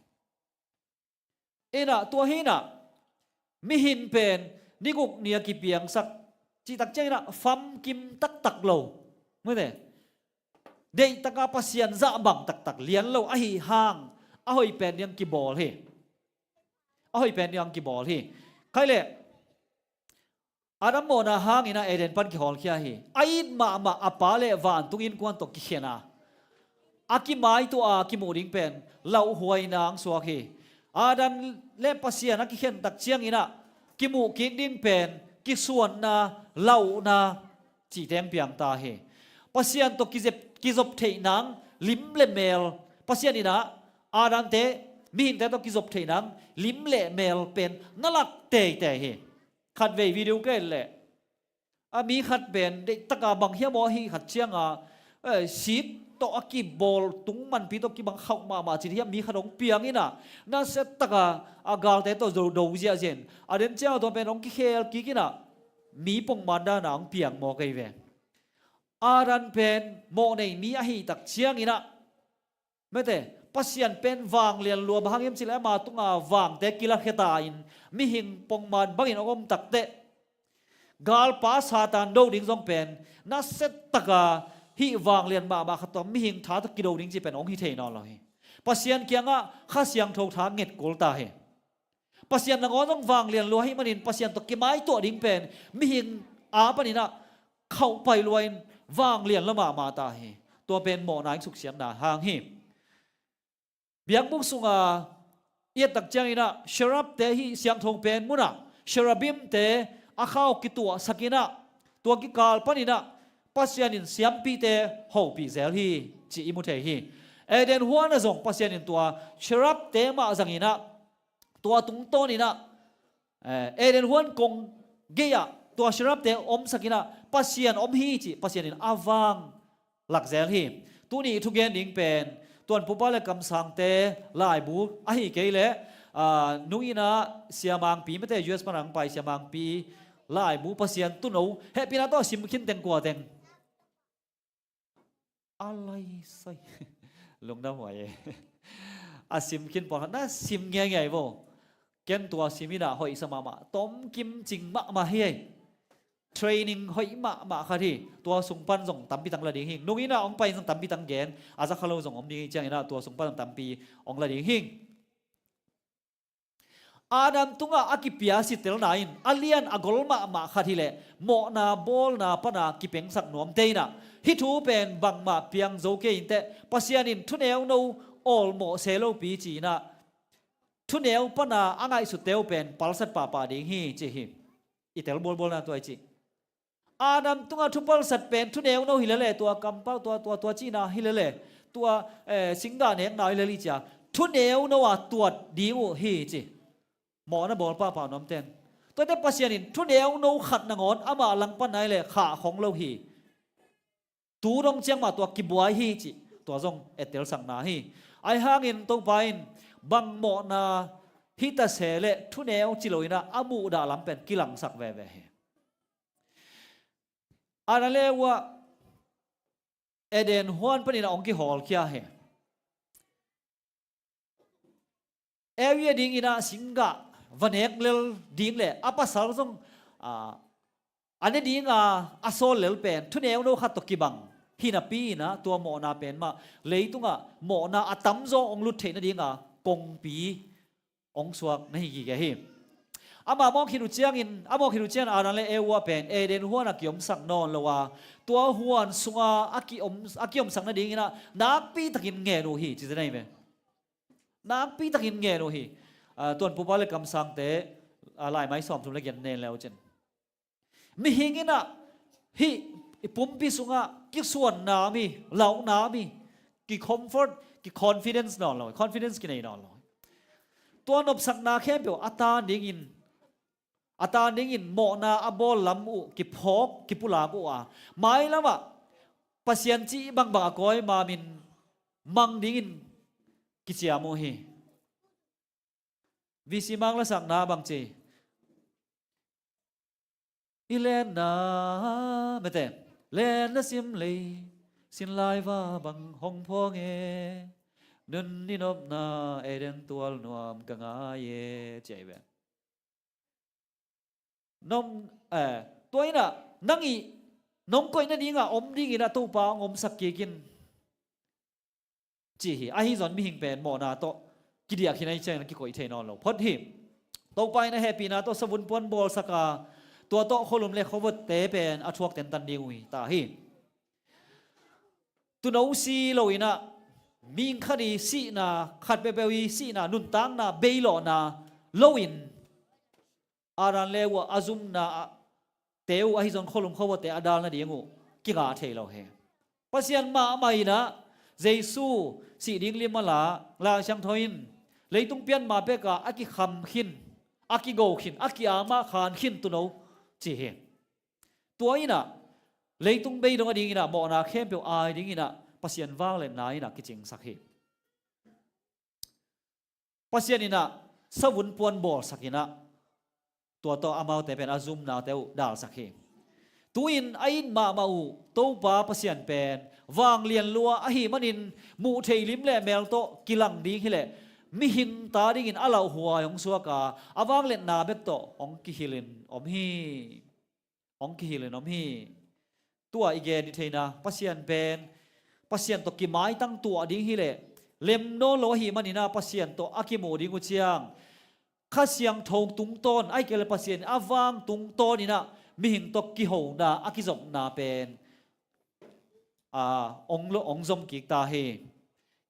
In ah, tua hi in ah, mihing pen ni guk ni a kipiangsak cih tak ciangin ah famkim taktak lo, mete, deihtak a Pasian zah bang taktak lian lo ahi hang, a hoih pen ding kibawl hi. A hoih pen ding kibawl hi. Khai leh, Adam mawhna hangin ah Eden pan kihawlkhia hi. A it mahmah a pa le vantung innkuan tawh kikhen a, a kimaituah a kimuh ding pen lauhuaina ang suak hi. Adam le Pasian a kikhen tak ciangin ah kimuh kik ding pen kisuanna, lauhna cih teng piang ta hi. Pasian tawh kizep, kizop theih nang lim le mel, Pasian in ah Adam te, mihingte tawh kizop theih nang lim le mel pen na lak teitei hi. Khatvei video ka et leh, a mi khat pen deihtaka bang hiam aw hi khat cianga, eh, sik tawh a kibawl tung manpi tawh kibang khauh mahmah cin hiam mi khat hong piang in ah, nasia taka a galte tawh do, do ziahziah in, a den cianga tua pen hong kikhel kik in ah, mi pongman dana hong piang mawk ahi ve. Adam pen mawhnei mi ahi tak ciangin ah, mete, Pasian pen vanglian lua, bang hang hiam cih leh ama tunga vangte kilakhia ta in, mihing pongman bangin hong om takteh, galpa Satan do ding zong pen nasia taka hih vanglian mahmah khat tawh mihing tha tawh kido ding cih pen hong hi thei nawn lo hi. Pasian kiangah Kha Siangtho tha nget kul ta hi. Pasian nangawn zong vanglian lua ahih manin Pasian tawh kimaituah ding pen mihing a panin ah khauhpai lua in vanglian lua mahmah ta hi. Tua pen mawhna in suksiatna hang hi. Biakbuk sunga i et tak ciangin ah, cherubte, hih siangtho pen munah cherubimte a khau kituahsak in ah, tua kikal panin ah Pasian in siampite hopih zel hi cih i mu thei hi. Eden huan ah zong Pasian in tua cherubte mah zangin ah, tua tungtawnin ah, eh, Eden huan kong gei-ah tua cherubte omsak in ah Pasian om hi cih Pasian in a vang lak zel hi. Tuni thugen ding pen Tuanpupa le Kamsangte laibu ahi kei leh, ah, nungin ah Sia Mangpi, mete, U S pan hong pai Sia Mangpi laibu, Pasian Tuuno, hehpihna tawh sim khin teng kua teng. A lai sai. Lungdam huai e. A sim khin pawlkhat na sim ngeingei vo. Ken tua sim in ah hoihsa mahmah, tomkim cing mahmah hi ei. Training hoih mahmah khat hi. Tua sung pan zong tampi tang la ding hing. Nungin ah hong pai in zong tampi tang gen, a za kha lo zong om ding hi. Ciangin ah tua sung pan zong tampi hong la ding hing. Adam tungah a kipia sitelna in a lian a gol mahmah khat hileh mawhna bawlna pana kipengsak nuamte in ah, hih thu pen bangmah piang zo kei inteh, Pasian in thuneuno awlmawh se lopi ci-in ah, thuneu pana a ngaihsutte uh pen palsat pahpah ding hi ci hi. I tel bualbualna tua i cih. Adam tungah thupalsat pen thuneuno hi lele, tua kampau, tua, tua, tua cihna hi lele, tua, eh, singgah nekna hi lele cia, thuneuno a tuat ding uh hi ci. Mawhna bawl pahpah nuamten. Tuate Pasian in thuneuno khat nangawn amah langpan nai le khah khong lo hi. Tu dong ciang mah tua kibuai hi cih tua zong ettel sakna hi. Ahi hangin Topa in bang mawhna hita se le thuneu ci loin ah a muhdah lam pen kilangsak veve hi. Adam le Eva Eden huan panin a hong kihawlkhia hi. Eve a dingin ah singgah va nek lel ding le a pasal zong, ah, a ne dinga a sawl lel pen thuneuno khat tawh kibang hi napi in ah tua mawhna pen mah leitungah mawhna a tamzaw hong lut theih nadinga kongpi hong suak na hi gige hi. Amah mawk khit uh ciangin, a mawk khit uh ciangin Adam le Eva pen Eden huan a kiomsak nawn lo a, tua huan sunga a kiom, a kiomsak nadingin ah nakpi takin ngen uh hi ci zen ahi ve. Nakpi takin ngen uh hi. Ah, Tuanpupa le Kamsangte, ah, Laimai sawmthum le giat nen le uh cin. Mihing in ah hih i pumpi sungah kisuanna mi, lauhna mi, ki-comfort, ki-confidence nawn lo, confidence kinei nawn lo. Tua nopsakna khempeuh a tan dingin, a tan dingin mawhna a bawl lam uh kiphawk, kipulak uh a, mailamah Pasian cih bangbang a kawi mamin mang dingin kiciam uh hi. V C mang lasakna bang ci? I lenna mete, lenna sim lei, sin lai va bang hong phawng e, nun i nopna Eden tual nuam ka ngai e, ci ahi ve. Nom, eh, tua in ah nang i nong koih nadinga om dingin ah Topa hong omsak kik in, ci hi. Ahi zong mihing pen mawhna tawh kidiak hi na hi ciangin a kikoih thei nawn lo phot hi. Topa in a hehpihna tawh savun puan bawlsak a, tua tawh khualum le khuavawtte pen a thuak tentan ding uh hi ta hi. Tuuno si loin ah mihing khat i sihna, khat peuhpeuh i sihna, nuntakna beilawhna loin, Adam le Eva a zumna a, te uh ahi zong khualum khuavate a dal nading uh kingah thei lo hi. Pasian mahmah in ah Jesu sih ding lim a la, Lai Siangtho in leitung pian ma pek a a kikham khin, a kigo khin, a ki-am ah khan khin tuno ci hi. Tua in ah leitung bei dong a ding in ah mawhna khempeuh ai ding in ah Pasian vangliatna in ah kicingsak hi. Pasian in ah savun puan bawlsak in ah tua tawh amaute pen a zumnate uh dalsak hi. Tu-in a it mahmah uh Topa Pasian pen vanglian lua ahih manin muh theih lim le mel tawh kilang ding hileh mihing ta dingin a lauhuai hong suak a, a vangliatna bek tawh hong kihilhin om hi. Hong kihilhin om hi. Tua i gen i theihna Pasian pen Pasian tawh kimaitang tuah ding hileh lem nawn lo ahih manin ah Pasian tawh a kimuh ding uh ciang Kha Siangtho tungtawn, ahih kei leh Pasian a vang tungtawn in ah mihing tawh kihona a kizopna pen, a, ong lo, ong zom kik ta hi.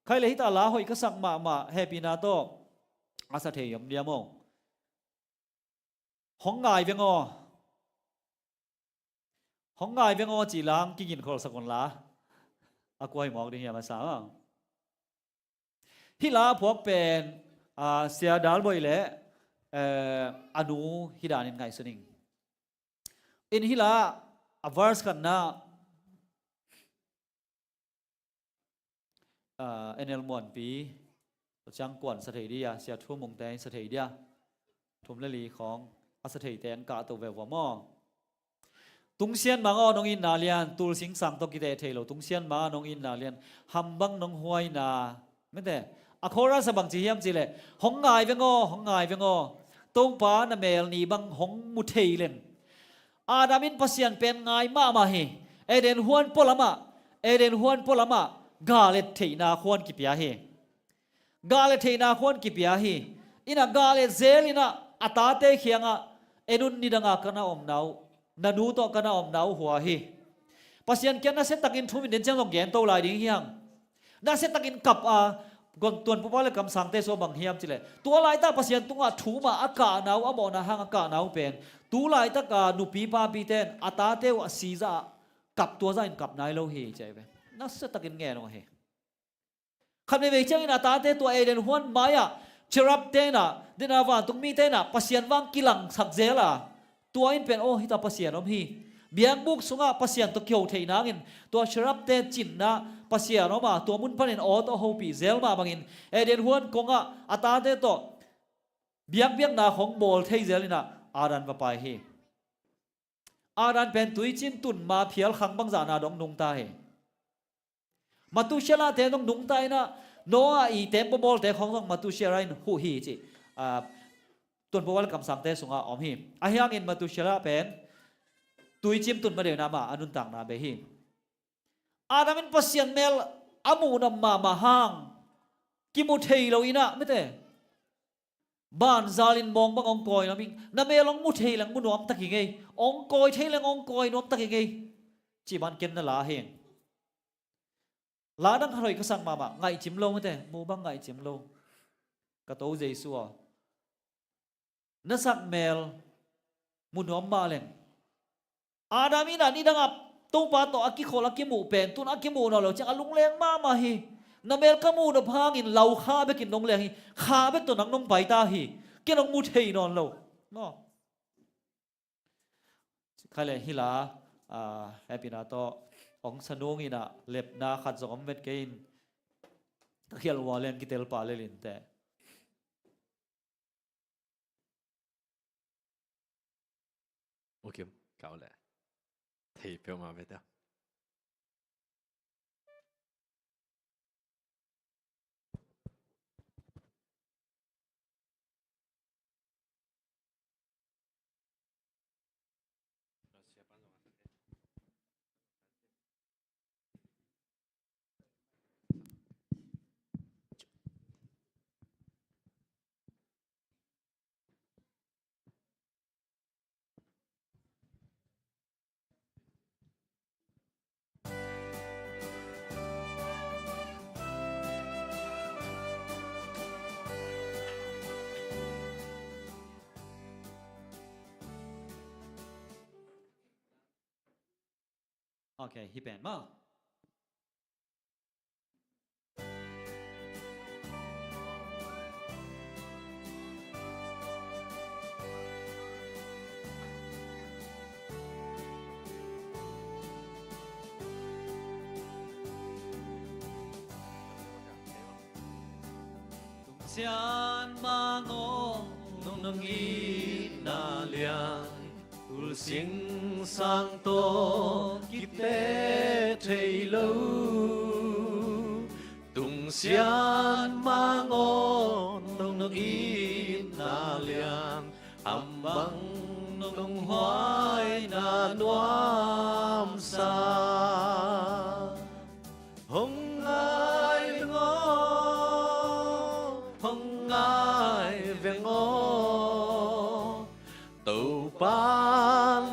Khai le hita la hoih ka sak mahmah hehpihna tawh a sa thei om diam aw? Hong ngai veng aw. Hong ngai veng aw cih lang kigin kholsak un la. A kuai mawk ding hiam a sa aw. Hih la a phuak pen, a, Sia Dal Boih le, eh, a nu hih danin ngaihsun ing. In hih la a verse khatna, ah, N L Muanpi, tua ciang kuan sa thei dia, Sia Thu Mungte in sa thei dia, thum le li khawng a sa theite an kah to veuh vua maw? Tungsian mang aw nong itna lian, tulsing sang tawh kiteh thei lo, tungsian mang aw nong itna lian, hambang nong huaina, mete, a chorus a bang ci hiam cih leh, hong ngai veng aw, hong ngai veng aw, Topa na mel nih bang hong mu thei leng. Adam in Pasian pen ngai mahmah hi. Eden huan pualamah, Eden huan pualamah, gah et theihna khuan kipia hi. Gah et theihna khuan kipia hi. In ah gah et zel in ah a tate kiangah, en un, nidang a ka na omna uh, na nu tawh ka na omna uh hua hi. Pasian kiang nasia takin thum in den ciang zong gen to lai ding hi hang. Nasia takin kap a, Tuanpupa le kamsangte sua bang hiam cih leh, tua laitak Pasian tungah thum a a kahna uh, a mawhna hang a kahna uh pen, tu laitak a nupi papite in a tate uh a si zah a kap, tua zah in kap nai lo hi ci ahi ve. Nasia takin ngen uh hi. Khat veivei ciangin a tate tua Eden huan mai-ah cherubte in ah, den a vantung mite in ah Pasian vang kilangsak zel a, tua in pen aw hita Pasian om hi. Biakbuk sungah Pasian tawh kiho theih nangin tua cherubte cinna Pasian om a, tua mun panin aw tawh hopih zel mah bangin Eden huan kongah a tate tawh biakbiakna khong bawl thei zel in ah Adam va pai hi. Adam pen tuicin tun ma phial khang bangzahna dong nungta hi. Matusialahte dong nungta in ah, Noah i tembaw bawlte khawng zong Matusialah in huh hi ci. Ah, Tuanpupa le kamsangte sungah om hi. Ahi hangin Matusialah pen tuicin tun ma deuh in ah mah a nuntakna bei hi. Adam in Pasian mel a muh nop mahmah hang kimu thei lo in ah, mete, banzal in mawng bang hong kawi nuam ing. Na mel hong mu thei leng mu nuam ta keng ei. Hong kawi thei leng hong kawi nuam ta keng ei, cih bang ken na la hi. La dang khat hoih ka sak mahmah, ngaihcim lo mete, mu bang ngaihcim lo. Ka To Jesu aw, na sak mel mu nuam mah leng, Adam in ah nidang a Topa tawh a kikhol a kimuh pen tun a kimuh nawn lo ciang a lungleng mahmah hi. Na mel ka muh nop hangin lau kha bekin nong leng hi. Kha bek tawh nang nong pai ta hi. Ken hong mu thei nawn lo. Maw? Khai le hih la, ah, hehpihna tawh hong sa nung in ah lepna khat zong om vet kei in, ka khialh ua leng kitel pah lel in teh. U Kim, kau le. Thei peuhmah ve teh. Ok, hih pen maw. Sian mah aw, nong, nong itna lian, tul singsang tawh kiteh thei lo. Tung sian mah aw, nong, nong itna lian, ham bang nong huaina nuamsa. Hong ngai veng aw, hong ngai veng aw. Topa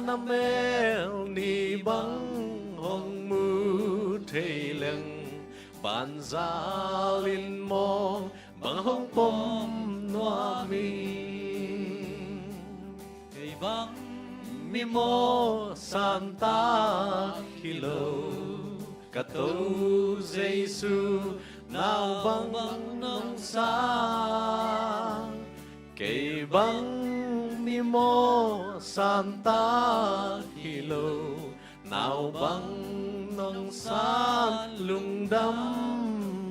na mel ni bang hong mu thei leng, banzalin mawng bang hong pom nuam ing. Kei bang mi mawh santak hi lo, ka Topa Jesu nau bang nong sang. Kei bang mi mawh santak hi lo, nau bang nong san lungdam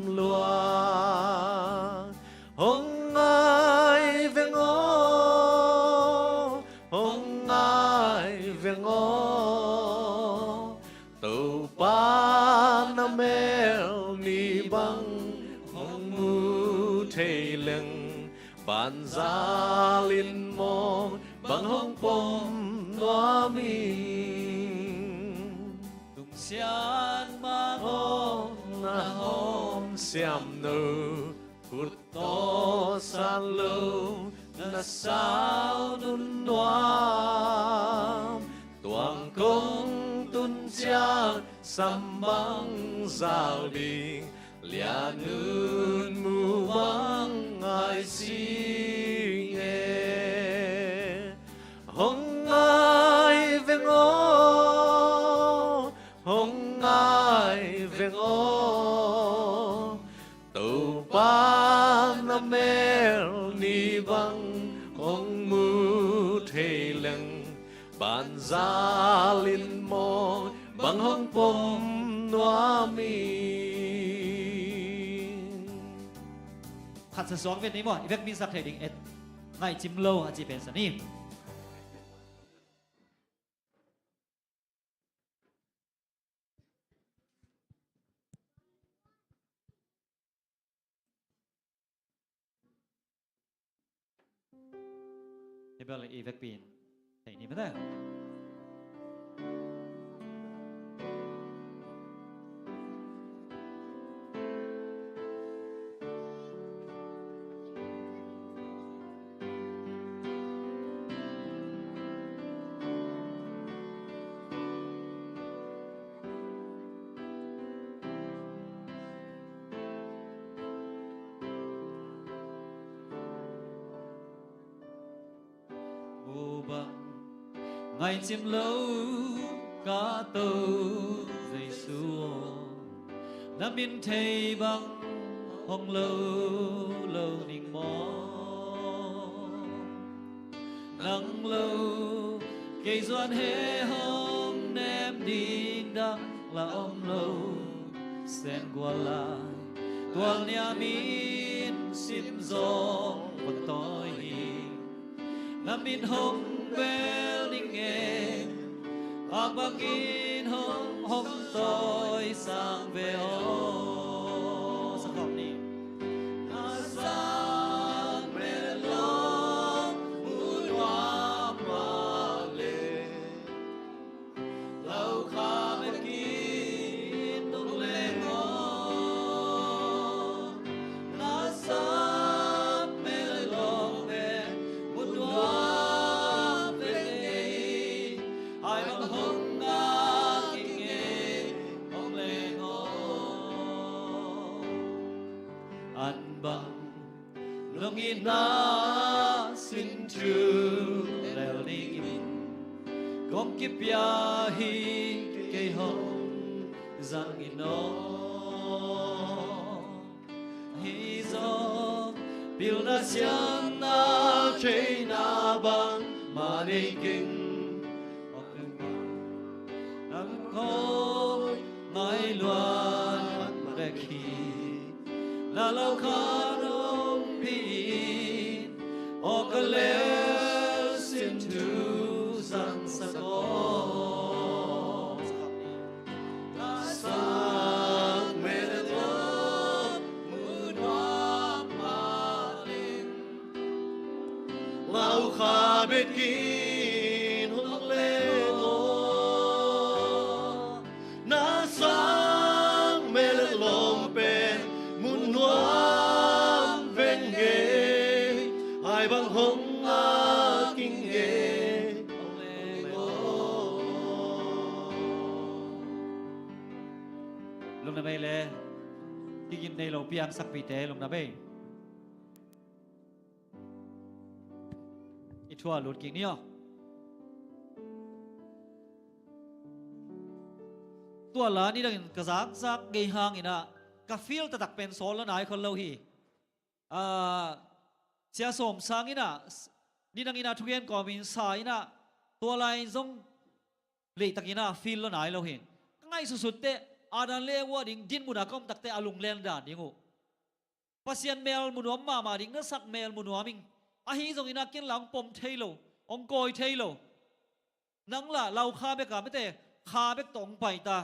lua. Hong ngai veng aw, hong ngai veng aw. Topa na mel ni bang hong mu thei leng, banzalin mawng bang hong pom nuam ing. Tung sian mah aw, na hawm siam no, khut tawh san lo na sau nunnuam. Tuang kong tun ciang sam bang zau ding, lian nunmu bang ngai sing e. Hong ngai veng aw, hong ngai veng aw. Topa na mel ni bang hong mu thei leng, banzalin mawng bang hong pom nuam ing. Khat sa suak vet ni maw, i vekpi in sak thei ding et. Ngaihcim lo a ci pen sa ni. Hi bel i vekpi in thei ni mate. Aw bang ngaihcim lo ka Topa Jesu aw, na min thei bang hong lo lo ning maw? Nang lo kei zuan he hong nem ding dang la om lo. Sen gual lai tual nia min sim zong va tawi hi. Na min hong bel ning e, a bangin hong hong tawi sang ve aw. Sa khawm ni. Na sang mel lo mu nuam mah leh, lo kha bekin nong leng aw. Na sang mel lo pen mu nuam ve ngei, ai bang hong ngak ing e, hong leng aw. An bang nong itna sin thu lel dingin kong kipia hi. Kei hong zang in aw. Ahi zong pilna siamna theihna bang mah nei keng. Nang khawi ngai luat bek hi. Na lo khan hong pi in, aw ka lel sin thu zangsak aw. Na sang mel lo mu nuam mah ling. Ngau kha bek in hong leng aw. Na sang mel lawm pen mun nuam veng e. Ai bang hong ngak ing e. Hong leng aw. Lungdam ei le. Kigin nei lo piangsakpite lungdam ei. I thu ah lut kik ni aw. Tua la nidangin ka zakzak ngei hangin ah ka feel taktak pen sawl lo nai khol lo hi. Ah, Sia Sawm Sang in ah nidangin ah thugen kawmin sa in ah tua lai zong leitakin ah feel lo nai lo hi. Ka ngaihsutsut teh Adam le Eva ding dinmun a ka om tak teh a lunglen dan ding uh. Pasian mel mu nuam mahmah ding, na sak mel mu nuam ing. Ahi zongin ah ken la hong pom thei lo, hong kawi thei lo. Nang la lau kha bek a mete kha bek tawh hong pai ta.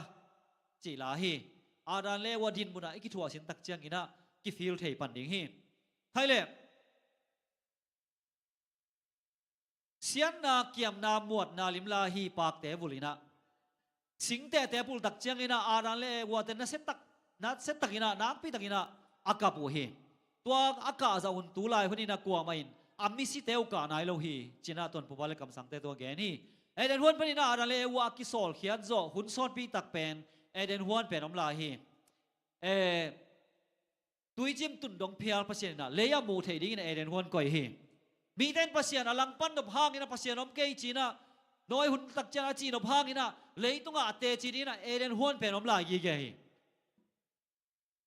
Cih la hi. Adam le Eva dinmun ah i kithuah sin tak ciangin ah kifeel thei pan ding hi. Khai le. Siatna, kiamna, muatna lim la hi pakte vul in ah. Singtehte pultak ciangin ah Adam le Eva te nasia tak, nasia takin ah, nakpi takin ah a kap uh hi. Tua a kah zah un tu lai hun in ah kuamah in a misite uh kah nai lo hi. Ci-in ah Tuanpupa le kamsangte tua gen hi. Eden huan panin ah Adam le Eva a kisawlkhiat zawh hun sawtpi tak pen Eden huan pen om lai hi. Eh, Tuicim tun dong phial Pasian in ah lei ah muh theih dingin Eden huan koih hi. Mite in Pasian a langpan nop hangin ah Pasian om kei ci-in ah, Noah hun tak ciang a cih nop hangin ah leitungah a teci dingin ah Eden huan pen om lai gige hi.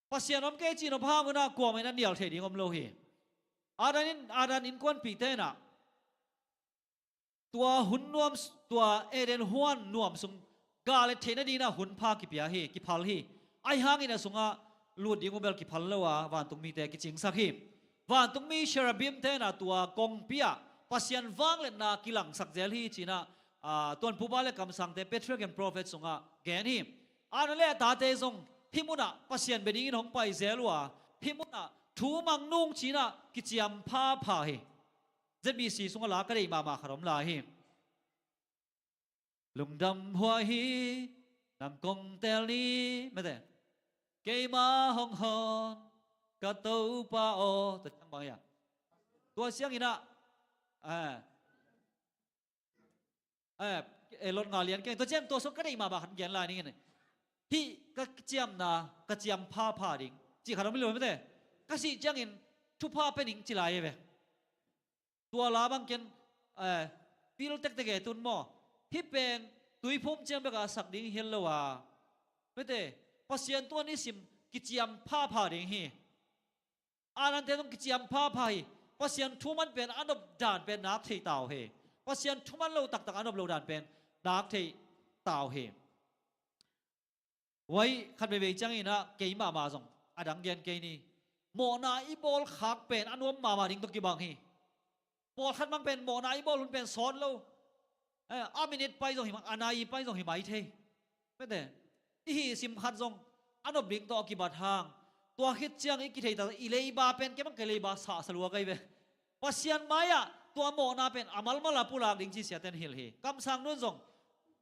Pasian om kei cih nop hangin ah kuamah in a nial theih ding om lo hi. Adam in, Adam innkuanpihte in ah tua hun nuam, tua Eden huan nuam sung gah let theih nadingin ah hun pha kipia hi, kiphal hi. Ahi hangin a sungah lut ding uh bel kiphal lo a, vantungmite kicingsak hi. Vantungmi cherubimte in ah tua kongpi ah Pasian vangliatna kilangsak zel hi ci-in ah, ah, Tuanpupa le kamsangte Patriarch and Prophet sungah gen hi. Adam le a tate zong hih munah Pasian bia dingin hong pai zel uh a, hih munah thu mang nung ci-in ah kiciam phapha hi. Z B C sungah la ka deih mahmah khat om lai hi. Lungdam huai hi, nang kong teel ni, mete. Keima hong hon, ka Topa aw, tua ciang bang hiam? Tua ciangin ah, eh, eh, eh, Lot nga lian keng, tua ciang tua sung ka deih mahmah khat gen lai ning. Hih ka ciamna, ka ciam phapha ding. Cih khat om hi lo mete. Ka sih ciangin thupha pia ning ci lai hi ve. Tua la bang ken, eh, pil tektek e tun maw. Hih pen tuiphum ciang bek a sak ding hi lo a. Mete, Pasian tungah i sim kiciam phapha ding hi. Adamte zong kiciam phapha hi. Pasian thuman pen a nop dan pen nak thei ta uh hi. Pasian thuman lo taktak a nop lo dan pen nak thei ta uh hi. Huai khat veivei ciangin ah kei mahmah zong a dang gen kei ni. Mawhna i bawl khak pen a nuam mahmah ding tawh kibang hi. Pawlkhat mang pen mawhna i bawl hun pen sawt lo. Eh, a minute pai zong hi mang, a nai pai zong hi mai thei. Mete, i hih sim khat zong a nop ding tawh a kibat hang. Tua khit ciang i kithei ta i leiba pen kei mang kei leiba sahsa lua kei ve. Pasian mai-ah tua mawhna pen a malmal a pulak ding ci siaten hilh hi. Kamsang nun zong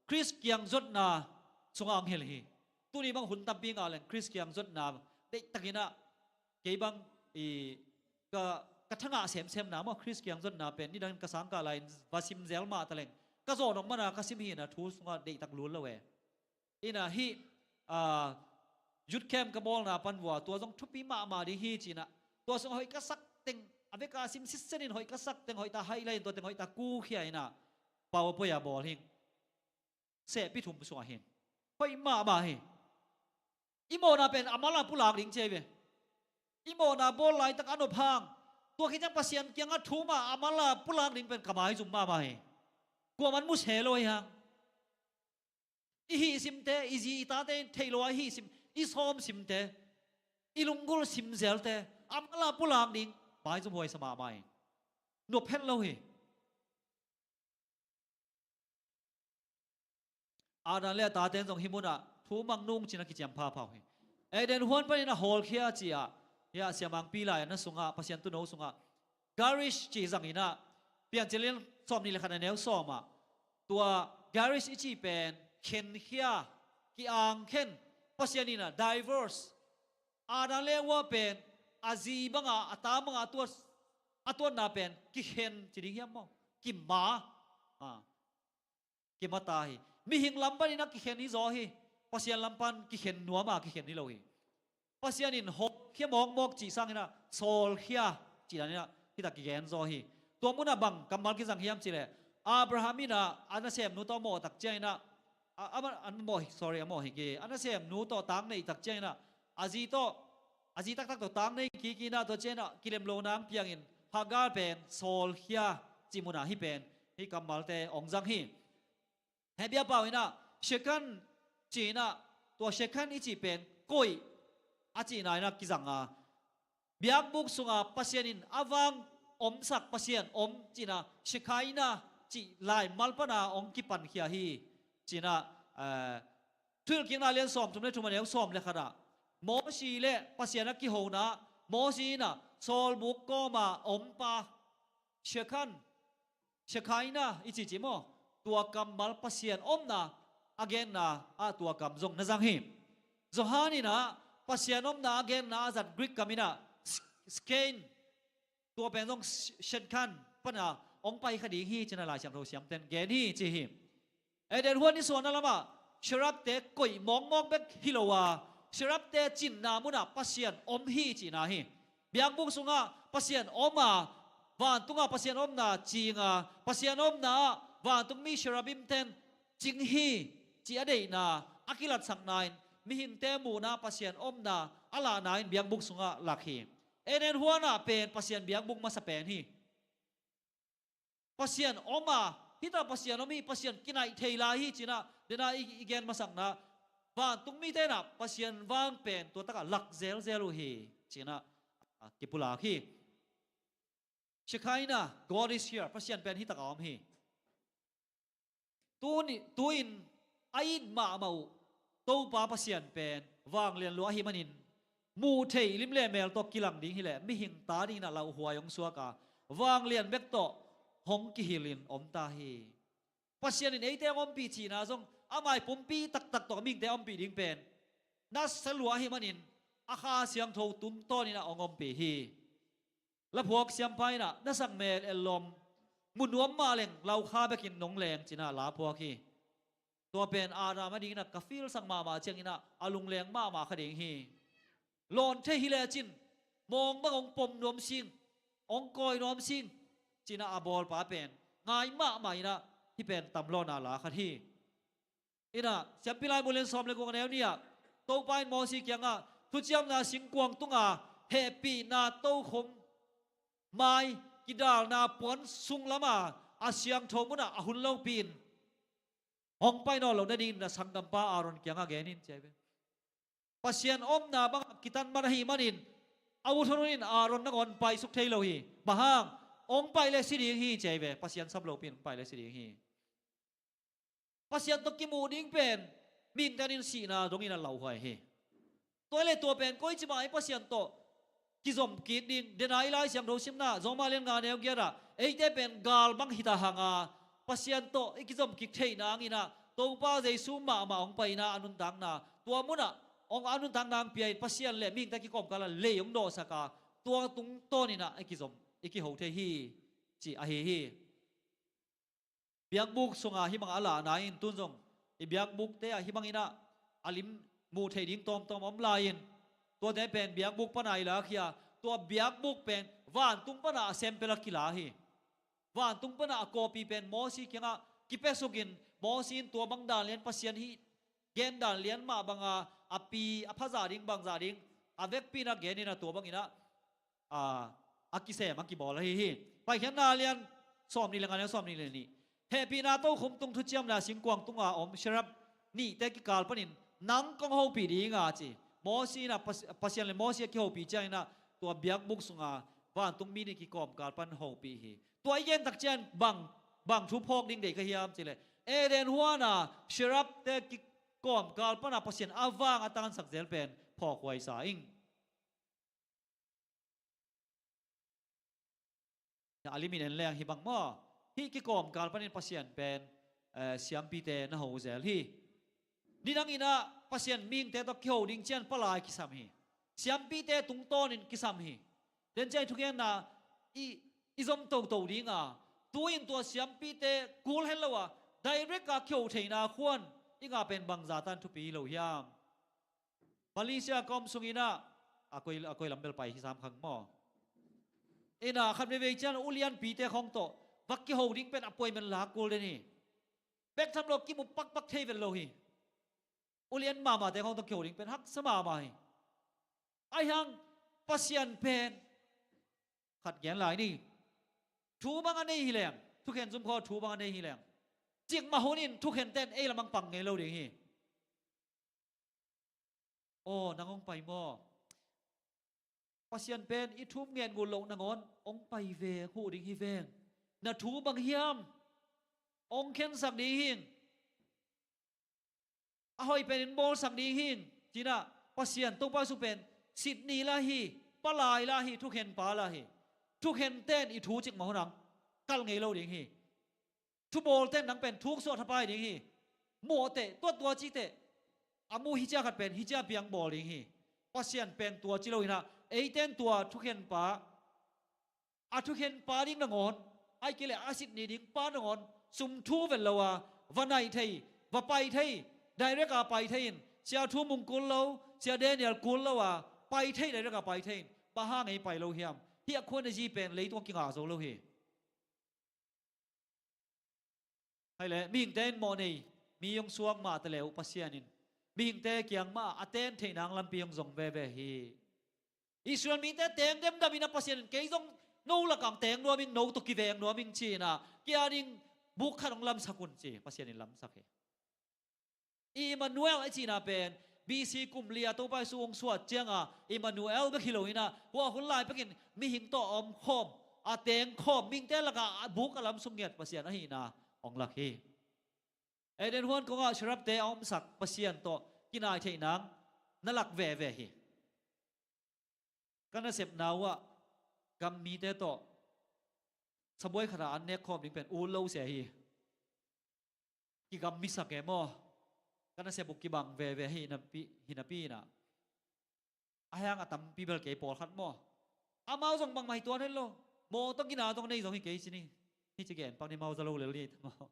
Khrist kiang zuatna sungah ang hilh hi. Tuni bang hun tampi ngah leng Khrist kiang zuatna deihtakin ah kei bang i ka, ka thangah semsemna maw Khrist kiang zuatna pen nidangin ka sangkah lai-in va sim zel mah taleng ka zawh nong mana ka sim hi-in ah thu sungah deihtak lul lo e. Ina hih, ah, youth camp ka bawlna pan vua tua zong thupi mahmah ding hi ci-in ah tua sungah hoih ka sak teng a veka sim sitsenin hoih ka sak teng hoih ta haih lai-in tua teng hoih ta kukhia in ah PowerPoint a bawl hing. Sehpi thum sungah hin hoih mahmah hi. I mawhna pen a mal a pulak ding ci hi ve. I mawhna bawl laitak a nop hang, tua khit ciang Pasian kiangah thum a a mal a pulak ding pen ka maizum mahmah hi. Kuaman mu se lo hi hang. I hih simte, i zi i tate in theih lo a i hih sim, i sawm simte, i lunggulh sim zelte a mal a pulak ding maizum huaisa mahmah hi. Nop het lo hi. Adam le a tate in zong hih munah thu mang nung cin a kiciam phapha uh hi. Eden huan panin a hawlkhia ci-ah, hiah siamangpi lai a na sungah, Pasian tuuno sungah, garish ci zangin ah, Piancil lian sawmnih le khat a neu sawm ah, tua garish i cih pen khenkhia, ki-angkhen, Pasian in ah divorce, Adam le Eva pen a zi banga, a ta banga a tuat, a tuatna pen kikhen ci ding hiam maw? Kima. Ah. Kimata hi. Mihing lam panin a kikhen hi zaw hi. Pasian lam pan kikhen nuam a kikhen hi lo hi. Pasian in hawlkhia mawkmawk cih sangin ah sawlkhia cih danin ah hita kigen zaw hi. Tua munah bang kammal kizang hiam cihleh, Abraham in ah a nasemnu tawh a mawh tak ciangin ah, a, a, a mawh, sorry, a mawh hi ki, a nasemnu tawh tang neih tak ciangin ah a zi tawh, a zi taktak tawh tang nei kik in ah, tua ciangin ah kilem lo nang piangin Hagar pen sawlkhia cih munah hih pen, hih kammalte hong zang hi. Hih biapau in ah Shekhan ci in ah, tua Shekhan i cih pen koih a cihna in ah kizang a, biakbuk sunga Pasian in a vang omsak Pasian om cihna, Shekinah cih laimal pana hong kipankhia hi ci in ah, eh, Thuhilhkikna lian sawmthum le thum a neu sawm le khat ah, Mosi le Pasian a kihona, Mosi in ah sawlmuk kawma ompa, Shekhan, Shekinah i cihcih maw, tua kammal Pasian omna a genna ah tua kam zong na zang hi. Johan in ah Pasian omna a genna a zat Greek kam in ah s-, skein, tua pen zong sh-, Shekhan pana hong pai kha ding hi ci in ah Lai Siangtho siamten gen hi ci hi. Eden huan i suahna lamah cherubte koih mawkmawk bek hi lo a, cherubte cinna munah Pasian om hi cihna hi. Biakbuk sungah Pasian om a, vantungah Pasian omna cing a, Pasian omna ah vantung mi cherubim ten cing hi cih a deihna a kilatsakna in, mihingte muhna Pasian omna a lahna in biakbuk sungah lak hi. Eden huan ah pen Pasian biakbuk masa pen hi. Pasian om a, hita Pasian om hi, Pasian kinaih thei lai hi ci in ah, dena i, i gen masakna, vantung mite in ah Pasian vang pen tua takah lak zelzel uh hi ci in ah, a, kipulak hi. Shekinah, God is here, Pasian pen hih takah om hi. Tuni, tu-in a it mahmah uh Topa Pasian pen vanglian lua ahih manin, muh theih lim le mel tawh kilang ding hileh mihing ta dingin ah lauhuai hong suak a, vanglian bek tawh hong kihilhin om ta hi. Pasian in eite hong ompih cihna zong a mai pumpi taktak tawh mihingte a ompih ding pen nasa lua ahih manin, a Kha Siangtho tungtawnin ah hong ompih hi. Laphuak siampa in ah, na sak mel ellawm mu nuam mah leng laukha bekin nong leng ci in ah laphuak hi. Tua pen Adam a dingin ah ka feel sak mahmah ciangin ah a lungleng mahmah kha ding hi. Lawn thei hi lecin mawng bang hong pom nuam sing, hong kawi nuam sing ci in ah a bawlpa pen ngai mahmah in ah hih pen tam lawhna la khat hi. In ah, Siampi Laibu lian sawm le guk a neu nih ah, Topa in Mosi kiangah, thuciamna singkuang tunga hehpihna tokhom mai kidalna puan sung lama a siangtho munah a hun lopi in hong pai nawn loh nadingin na sanggampa Aaron kiangah gen in ci hi ve. Pasian omna bangah kitan man ahih manin, a ut hun in Aaron nangawn paisuk thei lo hi. Bang hang, hong pai le si ding hi ci hi ve. Pasian sap lopi in hong pai le si ding hi. Pasian tawh kimuh ding pen mihingte in sihna dongin a lauhuai hi. Tua le tua pen koici mah i Pasian tawh kizom kik ding, dena i Lai Siangtho simna Rom mah lian nga neu giat ah, eite pen gal bang hita hanga Pasian tawh i kizom kik theih nangin ah Topa Jesu mahmah hong paina a nuntakna, tua munah hong a nuntakna hong pia in Pasian le mihingte kikawmkal ah lei hong dawhsak a, tua tungtawnin ah i kizom, i kiho thei hi, ci ahi hi. Biakbuk sunga hih bangah a lahna in tun zong i biakbukte ah hih bangin ah a lim muh theih ding tawmtawm a om lai-in, tuate pen biakbuk pana i lakhia, tua biakbuk pen vantung pana a sempel a kila hi. Vantung pana a kawpi pen Mosi kiangah kipiasukin, Mosi in tua bang dan lian Pasian hih gen dan lian mah banga a pi, a phazah ding, bangzah ding, a vekpi in a gen in a tua bangin ah, a, a kisem, a kibawl ahi hi. Paikhiatna lian sawmnih le nga le sawmnih le nih. Hehpihna tokhom tung thuciamna singkuang tunga om serap nihte kikal panin nang kong hopih dinga ci. Mosi in ah Pas-, Pasian le Mosi a kihopih ciangin ah tua biakbuk sunga vantung mi nih kikawmkal pan hopih hi. Tua i gen tak ciang bang, bang thu phawk ding deih ka hiam cih leh, Eden huana serapte kikawmkal pana Pasian a vang a tansak zel pen phawkhuai sa ing. A limin en leng hi bang maw, hih kikawmkal panin Pasian pen, eh, siampite na ho zel hi. Nidangin ah Pasian mihingte tawh kiho ding ciang palai kisam hi. Siampite tungtawnin kisam hi. Tua ciang i thugenna i, i zom toto dinga, tu-in tua siampite kul het lo a, direct a kiho theihna khuan i ngah pen bangzah tan thupi hi lo hiam? Malaysia ka om sungin ah, a koi, a koi lam bel pai hi sam khang maw. In ah khat veivei ciang ulianpite khawng tawh va kiho ding pen appointment la kul den hi. Bek tham lo kimu pakpak thei vet lo hi. Ulian mahmahte khawng tawh kiho ding pen haksa mahmah hi. Ahi hang Pasian pen khat gen lai ni. Thu bang a nei hi leng, thukhen zum khaw thu bang a nei hi leng, cikmah hunin thukhenten ei lamah pang ngei lo ding hi. Aw, nang hong pai maw? Pasian pen i thu ngen ngul loh nangawn hong pai ve, huh ding hi veng. Na thu bang hiam? Hong khensak ding hing. A hoih pen in bawlsak ding hing. Ci-in ah Pasian Topa Jesu pen sit ni lah hi, palai lah hi, thukhenpa lah hi. Thukhenten i thu cikmah hun ah kalh ngei lo ding hi. Thubawlten nang pen thuk suah thapai ding hi. Mawh teh, tuatua ci teh, a muh hi cia khat pen hi cia piang bawl ding hi. Pasian pen tua ci lo in ah, eiten tua thukhenpa, a thukhenpa ding nangawn, ahih kei leh a sit ni ding pa nangawn sum thu vet lo a, va naih thei, va pai thei, direct a pai thei in, Sia Thu Mung kul lo, Sia Daniel kul lo a, pai thei, direct a pai thei in, bang hang ei pai lo hiam? Hih a khua na zi pen leitung a kingah zo lo hi. Hai leh, mihingte in mawhnei mi hong suak mah ta leh uh Pasian in mihingte kiang mah a ten theih nang lampi hong zong veve hi. Israel mite teng demdam in ah Pasian in kei zong no lakah teng nuam ing, no tawh kiveng nuam ing ci-in ah, kei a ding buk khat hong lamsak un ci, Pasian in lamsak hi. Immanuel a cihna pen B C kum li a Topa Jesu hong suak ciangin Immanuel bek hi lo in ah, hua hun lai pekin mihing tawh a omkhawm, a tengkhawm, mihingte lakah a buk a lamsuk ngiat Pasian ahihna hong lak hi. Eden huan kongah serapte a omsak Pasian tawh kinai theih nang na lak veve hi. Ka nasepna uh ah gam mite tawh sabuai khatah an nekkhawm ding pen ut lo sia hi. Kigammisak e maw? Ka nasep uh kibang veve hi napi, hi napi in ah, a hiang a tampi bel kei pawlkhat maw? Amau zong bangmah hi tuan het lo. Mawtaw gina zong nei zong hi kei ci ni. Hih ci gen pak ni, mau za lo lel ni ta maw?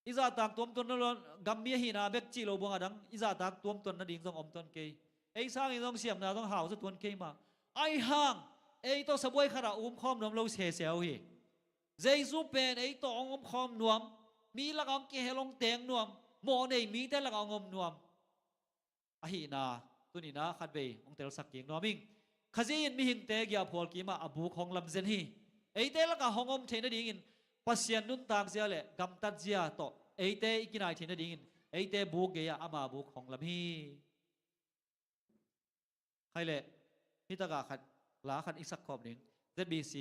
I zahtak tuamtuan na lo, gammi ahihna bek cih lo buang a dang i zahtak tuamtuan nading zong om tuan kei. Ei sangin zong siamna zong hau zaw tuan kei mah. Ahi hang ei tawh sabuai khatah omkhawm nuam lo sese uh hi. Jesu pen ei tawh hong omkhawm nuam, mi lakah hong kihel, hong teng nuam, mawhnei mite lakah hong om nuam ahihna tuni-in ah khatvei hong telsak kik nuam ing. Khazih in mihingte giahphual kim ah a buk hong lam zen hi. Eite lakah hong om theih nadingin Pasian nuntak zia le gamtat zia tawh eite i kinai theih nadingin eite buk gei-ah ama buk hong lam hi. Hai leh, hih takah khat, la khat i sak khawm ding. Z B C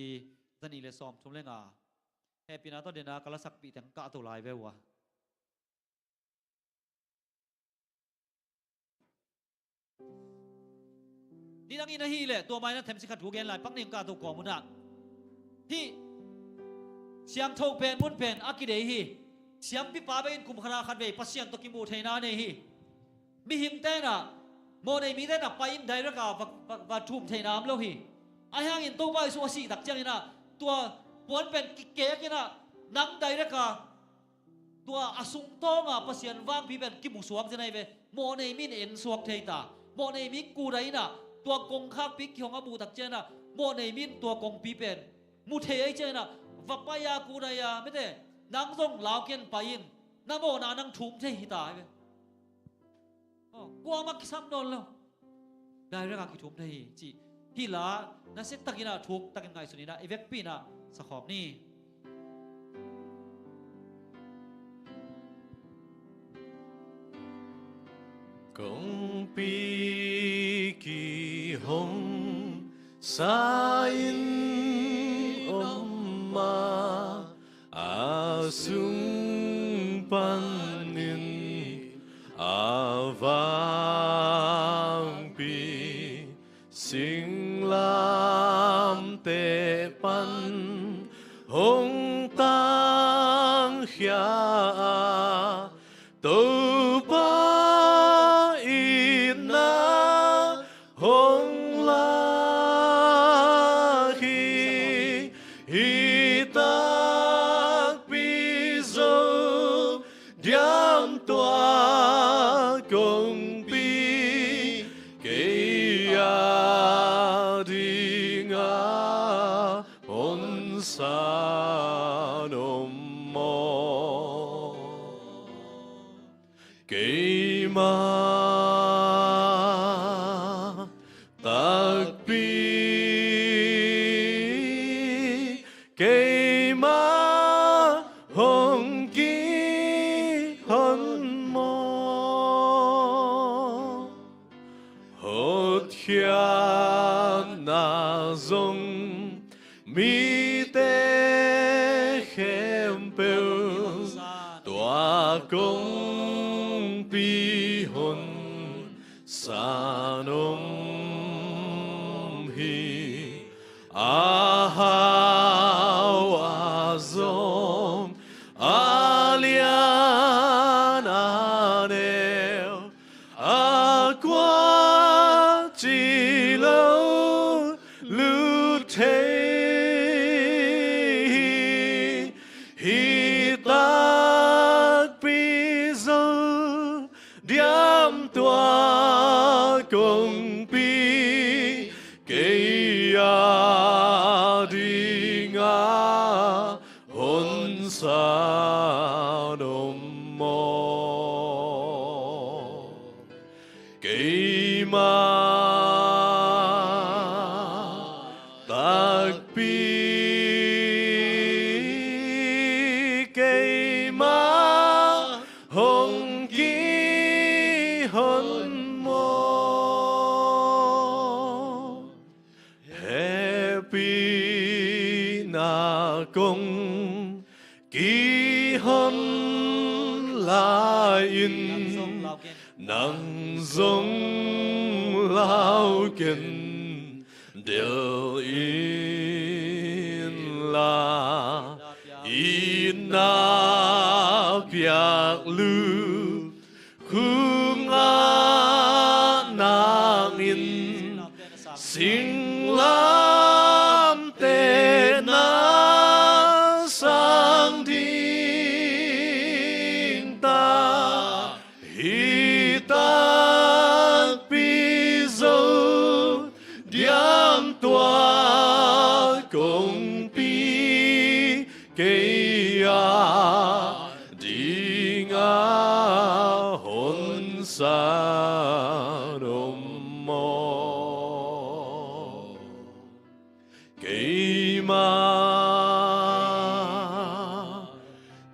zanih le sawmthum le nga. Hehpihna tawh den a ka lasakpih teng kahto lai ve uh a. Nidangin ahih leh tua mai-in ah themcik khat thu gen lai pak ning, kahto kawm un ah. Hih siangtho pen mun pen a kidei hi. Siampipa bekin kum khatah khatvei Pasian tawh kimuh theihna nei hi. Mihingte in ah, mawhnei mite in ah pai-in direct a va, va, va thum theihna om lo hi. Ahi hangin Topa Jesu a sih tak ciangin ah tua puan pen kikek in ah nang direct a tua a sungtawng a Pasian vangpi pen kimusuak zen ahi ve. Mawhnei mi in en suak thei ta. Mawhnei mi kudai in ah tua kongkhakpi kihong a muh tak ciangin ah mawhnei mi in tua kongpi pen mu thei ahih ciangin ah va pai a, kudai a, mite, nang zong lau ken pai in, na mawhna nang thum thei hi ta ahi ve. Aw, kuamah kisam nawn lo. Direct a kithum thei hi cih hih la, nasia takin ah, thuk takin ngaihsun in ah, i vekpi in ah sakhawm ni. Kongpi kihong sa in om a, a sung panin a vangpi singlamteh pan hong tangkhia a, Topa itna hong lak hi. Hih takpi zo diam tua kongpi, kei a ding a honsa om maw? Keimah takpi, keimah hong kihon maw? Hotkhiatna zong mite khempeuh tua kongpi honsa om hi. A hau a zom, a lian a neu, a kua ci lo lut thei hi. Hih takpi zo diam tua kongpi, kei a ding a honsa om maw? Keimah takpi, keimah hong kihon maw? Hehpihna kong kihon lai-in, nang zong lau ken del inla, itna piak lut khung ah nang in singlamteh na sang ding ta. Hih takpi zo diam tua kongpi, kei a ding a honsa om maw? Keimah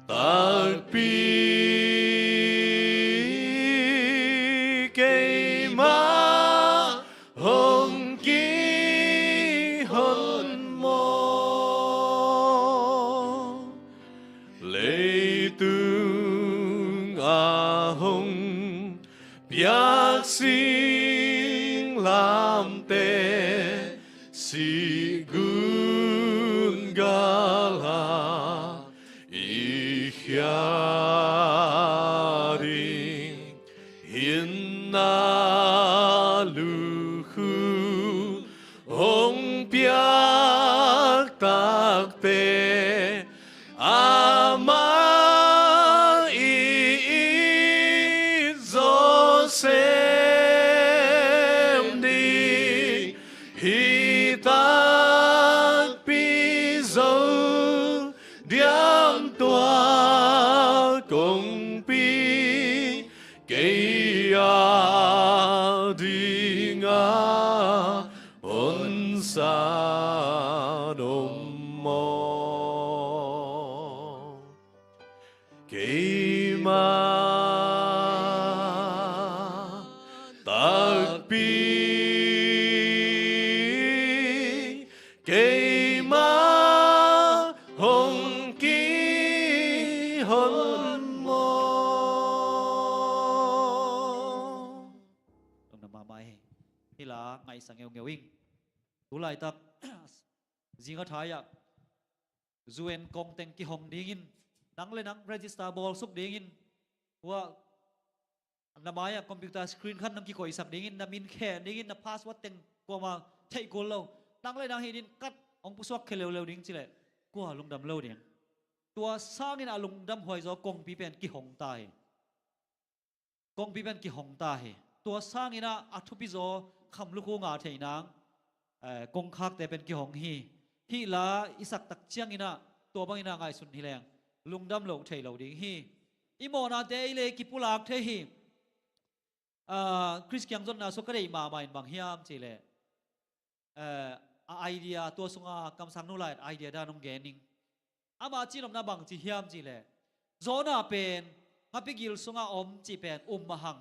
takpi, keimah hong kihon maw? Leitung a hong piak singlamteh sih gun gal ah i khia ding, hinna lukhu hong piak takte, amah i it zawh sem ding. Hih takpi zo diam tua kongpi, kei a maw? Keimah takpi keimah hong kihon maw? Lungdam mahmah hi. Hih la ngaihsak ngeungeu ing. Tulaitak zinga thai-ah U N kongteng kihong dingin, nang le nang register bawlsuk dingin, hua na mai-ah computer screen khat nang kikoihsak dingin, na min khen dingin, na password teng kuama theih kul lo. Nang le nang hih dingin kat hong pusuak khia leuleu ding cileh kua lungdam lo ding. Tua sangin a lungdam huai zaw kongpi pen kihong ta hi. Kongpi pen kihong ta hi. Tua sangin ah a thupi zaw khamlukhu ngah thei nang, eh, kongkhakte pen kihong hi. Hih la i sak tak ciangin ah tua bangin ah ngaihsun hi leng lungdam loh thei lo ding hi. I mawhnate ei le kipulak thei hi. Ah, Khrist kiang zonna sua ka deih mahmah in bang hiam cihleh, eh, a idea, tua sunga kamsang nu lai idea dan hong gen ning. Ama cihnopna bang ci hiam cihleh, Jonah pen ngapi gil sunga om cih pen um mahang.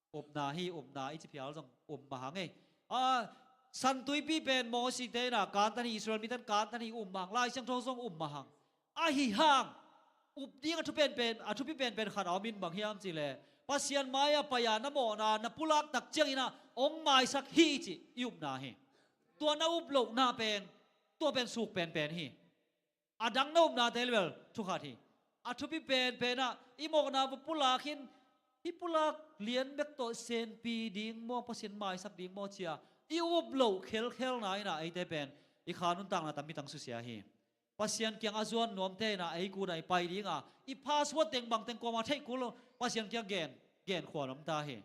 Upna hi, upna i ci phial zong um mahang ei. Ah, San Tuipi pen Mosite in ah kantan hi, Israel mite in kantan hi, um mahang. Lai Siangtho zong um mahang. Ahi hang, up ding a thu penpen, a thupi penpen khat a om in bang hiam cihleh, Pasian mai-ah pai-a na mawhna na pulak tak ciangin ah hong maisak hi cih i upna hi. Tua na up lohna pen, tua pen suk penpen hi. A dang na upnate le bel thu khat hi. A thupi penpen ah i mawhna va pulak in, hih pulak lian bek tawh senpi ding maw, Pasian maisak ding maw ci-a i up loh khelkhelna in ah eite pen i kha nuntakna tampi tang susia hi. Pasian kiang a zuan nuamte in ah ei kut ah i pai ding a, i password teng bang teng kuama theih kul lo, Pasian kiang gen, gen khual om ta hi.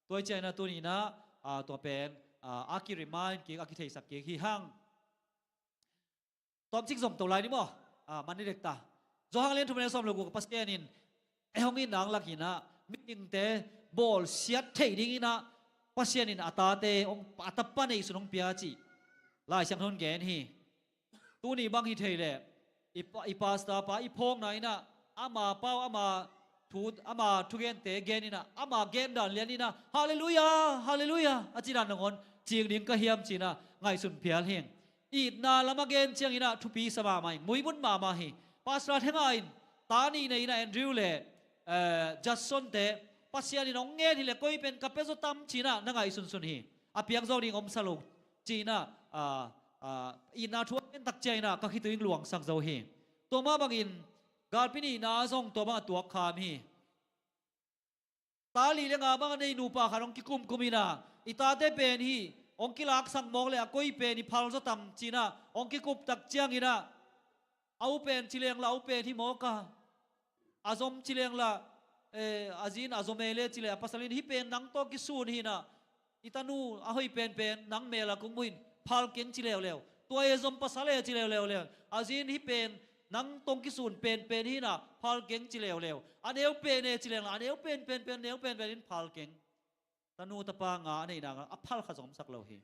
Tua hi ciangin ah tuni in ah, ah, tua pen, ah, a ki-remind kik, a kitheisak kik hi hang. Tawmcik zom to lai ni maw? Ah, man ni dek ta. Johan lian thum, lian sawm le guk, Pasian in ei hong itna lak in ah mihingte bawlsiat theih dingin ah Pasian in a tate hong, a tapa neihsun hong pia cih Lai Siangtho in gen hi. Tuni bang hi thei leh, i pa, i pastor pa i phawkna in ah, ama pau, ama thu, ama thugente gen in ah, ama gen dan lian in ah, Halleluiah, Halleluiah, a ci dan nangawn cing ding ka hiam ci-in ah ngaihsun phial hi. Itna lam a gen ciangin ah thupi sa mahmah hi, muibun mahmah hi. Pastor Thenga in ta nih nei in ah, Andrew le, eh, Judson te, Pasian in hong ngen hi leh koi pen ka pia zaw tam ci-in ah na ngaihsunsun hi. A piak zawk ding om sa lo ci-in ah, ah, ah, itna thu a gen tak ciangin ah ka khitui in luangsak zo hi. Tua mah bangin galpi nihna zong tua bang a tuak kham hi. Ta li le nga bang a nei nupa khat hong kikumkum in ah, i tate pen hih hong kilaksak mawk leh a koi pen i phal zaw tam ci-in ah hong kikup tak ciangin ah, a u pen ci leng lah a u pen hi mawk a, a zom ci leng lah, eh, a zi in a zom e le ci leh, a pasal in hih pen nang tawh kisun hi in ah, i tanu a hoih penpen nang mel ah kong mu in phal keng ci leuleu. Tua e zom pasal e ci leuleu leu. A zi in hih pen nang tawh kisun penpen hi in ah phal keng ci leuleu. A neu pen e ci leng lah a neu pen penpen, neu penpen in phal keng. Tanu tapa nga a neihna a phal khat zong omsak lo hi.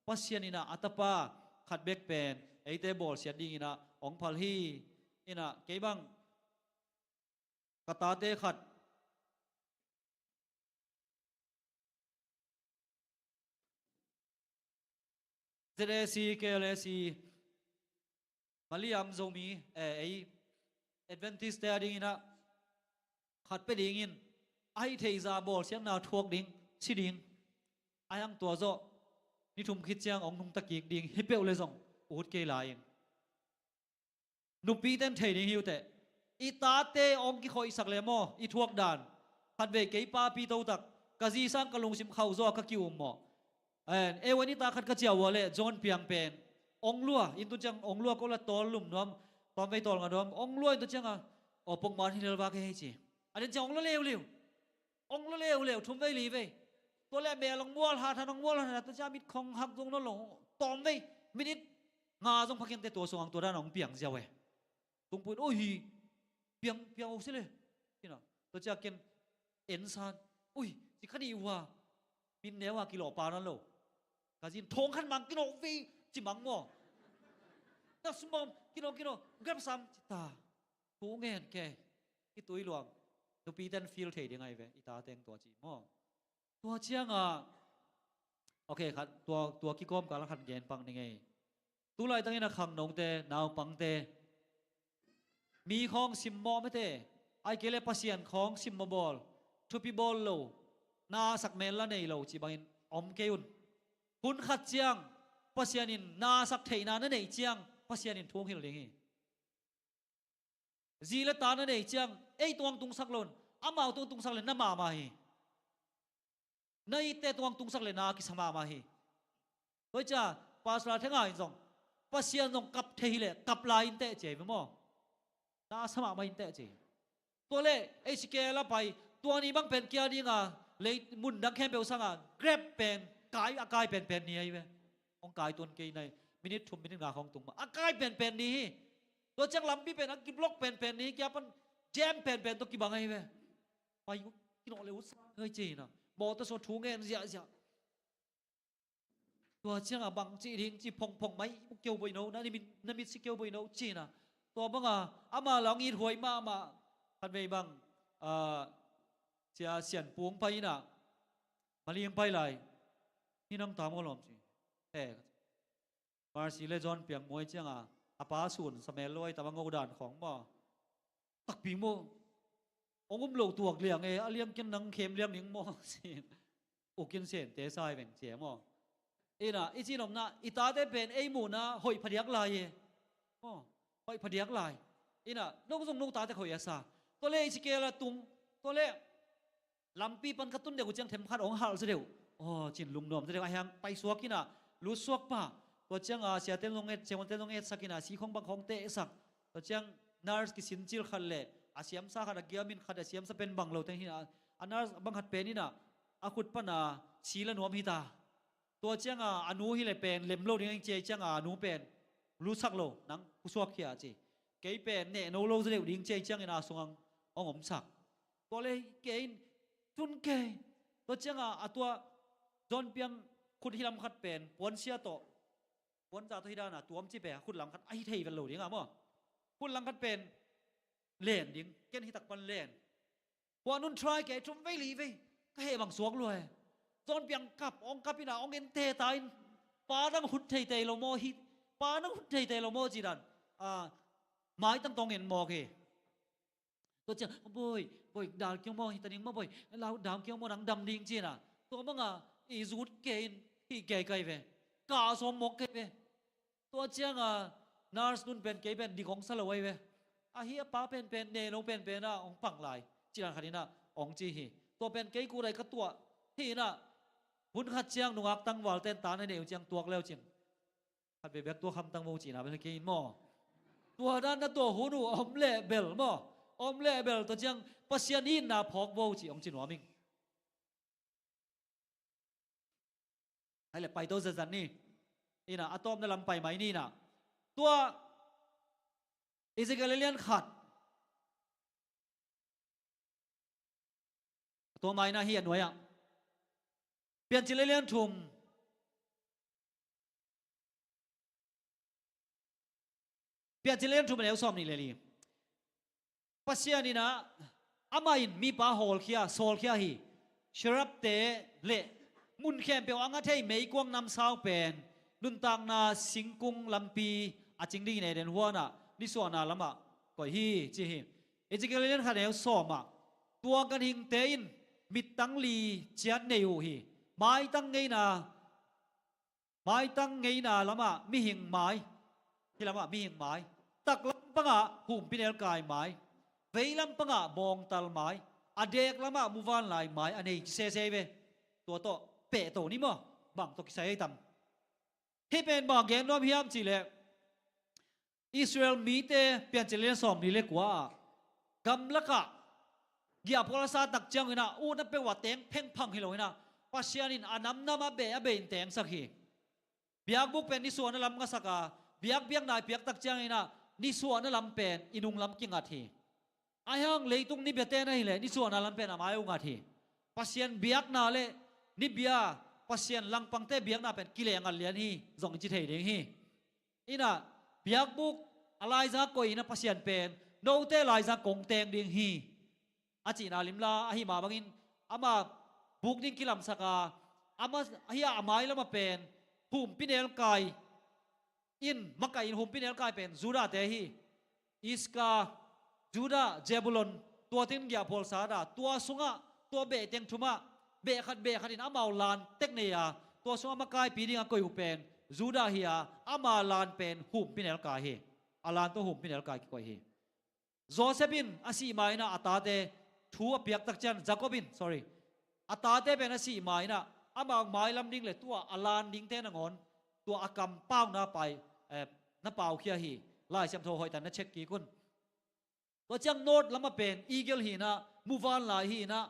Pasian in ah a tapa khat bek pen eite bawlsiat dingin ah hong phal hi. In ah kei bang ka tate khat Z A C, K L A C, Maliam Zomi, eh, ei Adventist te a dingin ah khat pia dingin, a hih theih zah bawlsiatna thuak ding, si ding. A hiang tua zawh ni thum khit ciang hong nungta kik ding hi peuh le zong ut kei lai ing. Nupite in thei ding hi uh teh. I tate hong kikhoihsak le maw, i thuak dan. Khatvei kei papi totak, ka zi sang ka lungsim khauh zaw a ka ki-um maw. En, ei wen i ta khat ka ciah ua leh John Piang pen hong lua, inn tun ciang hong lua ko la tawl lum nuam, tawmvei tawl nga nuam, hong lua inn tun ciang a, aw pongman hi lel vak e hei ci. A den ciang hong lua leuleu. Hong lua leuleu, thumvei livei. Tua leh a mel hong mual hat hat, hong mual hat hat, tua ciang mit khong hak zong nawn lo, tawmvei, minit nga zong pha keng teh tua sungah tua dan hong piang ziau e. Tungpui in, oi hi, piang, piang uh si le. Tua ciang ken en san, ui, ci kha ni uh a, min neu a kilawh pa nawn lo. Ka zi in thong khat mang kinawh vei ci mang maw. Na sumawm, kino, kino, grab sam, ci ta. Thu ngen ke. I tui luang. Nupi ten feel thei ding ahi ve. I ta teng tua ci maw. Tua cianga. Ok, khat, tua, tua kikawm kala khat gen pak ni ngei. Tulai tangin a khang nongte, naupangte. Mi khawng simmawh mete. Ai kei le Pasian khawng simmawh bawl. Thupi bawl lo. Na sak mel la nei lo, ci bangin om kei un. Hun khat ciang, Pasian in na sak theihna na neih ciang, Pasian in thu hong hilh ding hi. Zi le ta na nei ciang, ei tuang tungsak lo in, amau tuang tungsak le na mahmah hi. Na itte tuang tungsak le na kisa mahmah hi. Tua hi cia, Pastor Thenga in zong, Pasian zong kap thei hi le, kap lai in teh cia hi maw. Na sa mahmah in teh cia hi. Tua le, ei si ke la pai, tua ni bang pen kia dinga, lei mun dang khempeuh sanga, grab pen, kai, a kai pen pen ni ahi ve. Hong kai tuan kei nai, minute thum, minute nga hong tung ma. A kai pen pen ni hi. Tua ciang lampi pen, a kiblok pen pen ni hi, kia pan jam pen pen tua kibang ahi ve. Pai, kinawh le ut sa, hei ci na. Mawtaw saw thu ngen ziahziah. Tua cianga bang ci ding ci phongphong mai keu boih no, na mit, na mit si keu boih no, ci na. Tua banga, ama la hong it huai mahmah, khat vei bang, ah, cia sian pung pai ina, maling pai lai, ni nang tam ko lawm ci. Eh, Mercy le John piang muai cianga, a pa sun, Samuel luai, tama ngau dan khong maw. Takpi maw. Hong um lo tuak liang e, a liang ken nang khem liang ning maw. Sin. Ukin sente sai veng cia maw. Ina, i cin omna, i tate pen ei muhna hoih phadiak lai e. Maw, hoih phadiak lai. Ina, nong zong nong tate hoih a sa. Tua le i ci kela tung. Tua le, lampi pan ka tun deuh uh ciang them khat hong halh sa deuh. Aw, cin lungnuam sa deuh. A hiang pai suak ina, lut suak pa. Tua cianga, siaten zong et, siamonten zong et sak ina, si khong bang khong teh sak. Tua ciang nurse kisin cil khat le, a siamsa khat a giamin khat a siamsa pen bang lo teng hi a, a nurse bang khat pen ina, a khut pana si la nuam hi ta. Tua cianga a nu hi le pen lem lo ding ang ciai cianga a nu pen lusak lo, nang khusuak khia ci. Kei pen neh no lo za deuh ding ciai ciangin a sungang hong omsak. Tua le kei in tun kei. Tua cianga a tua John piang khut hilam khat pen puansia tawh. Puanza tawh hi dana tuam ci pe a khut lang khat a hi thei vel lo ding a maw. Khut lang khat pen len ding, ken hi tak pan len. Hua nun try kei thum vei li vei. Ka heh bang suak lua e. John piang kap, hong kap ina, hong en te ta in. Pa dang hut thei tei lo maw hi. Pa dang hut thei tei lo maw ci dan. Ah, maitang tawh hong en mawk hi. Tua ciang, boi, boi, dal kiang maw, hi ta ding maw boi. Lau dal kiang maw, nang dam ding ci na. Tua banga, i zut kei in, hi kei kai ve. Ka sawm mawk kei ve. Tua cianga nurse nun pen kei pen dik hong sa lo ahi ve. Ahi a pa pen pen, ne no pen pen a hong pang lai. Ci dan khat ina hong ci hi. Tua pen kei kudai ka tuah. Hi ina hun khat ciang nungak tangval ten ta na nei uh ciang tuak leu cin. Khat bebek tua kham tang mo cina bel kei in maw. Tua dan na tua hun uh om leh bel maw. Om leh bel tua ciang Pasian itna phawk vo ci hong ci nuam ing. Hai le pai to zazan ni. Ina, a tawpna lam pai mai ni na. Tua Ezekiel lian khat. Tua mai na hi a nuai ah. Piancil lian thum. Piancil lian thum a neu sawm ni le li. Pasian ina, amah in mipa hawlkhia, sawlkhia hi. Serapte le mun khempeuh a nga thei meikuang namsau pen nuntakna singkung lampi a cing dingin Eden huanah nisuahna lamah koih hi, ci hi. Ezekiel lian khat neu sawmah, tua ganhingte in mittang li ciat nei uh hi. Maitang ngeina Maitang ngeina lamah mihing mai. Hi lamah mihing mai. Taklam pangah humpinelkai mai. Veilam pangah bawngtal mai. A dek lamah muvanlai mai a nei sese ve. Tua tawh pehto ni maw? Bang tawh kisai ei tam. Hih pen bang gen nuam hiam cihleh Israel mite Piancil lian sawm li le kua ah gamlakah giahphual a sa tak cianginah utna peuh ah teng phengphang hi loinah Pasian in a namnam a beh a beh in tengsak hi. Biakbuk pen nisuahna lam ngasak a biakbiakna i piak tak cianginah nisuahna lam pen i nunglam kingat hi. Ahi hang leitung nibiate na hileh nisuahna lam pen a mai uh ngat hi. Pasian biakna le nibia Pasian langpangte biakna pen kileh ngat lian hi zong i ci thei ding hi. Inah Biakbuk a laizang koihna Pasian pen note laizang kong teng ding hi, a cihna limla ahi mah bangin ama buk ding kilamsak a, ama ahi a, a mailam a pen humpinelkai in, makaih in humpinelkai pen Judah-te hi. Iskar, Judah, Zebulon, tua teng giahphual sa a, tua sungah, tua behteng thumah, beh khat beh khat in amau lan tek nei a, tua sungah makaipi ding a koih uh pen Judah hi a, ama lan pen humpinelkai hi. A lan tua humpinelkai kikoih hi. Joseph in a sih ma-in ah a tate thu a piak tak ciang, Jacob in, sorry, a tate pen a sih ma-in ah amau mailam ding le tua a lan dingte nangawn tua a kampauna pai, eh, na paukhia hi. Lai Siangtho hoihtak na check kik un. Tua ciang north lamah pen eagle hi-in ah, muvanlai hi-in ah,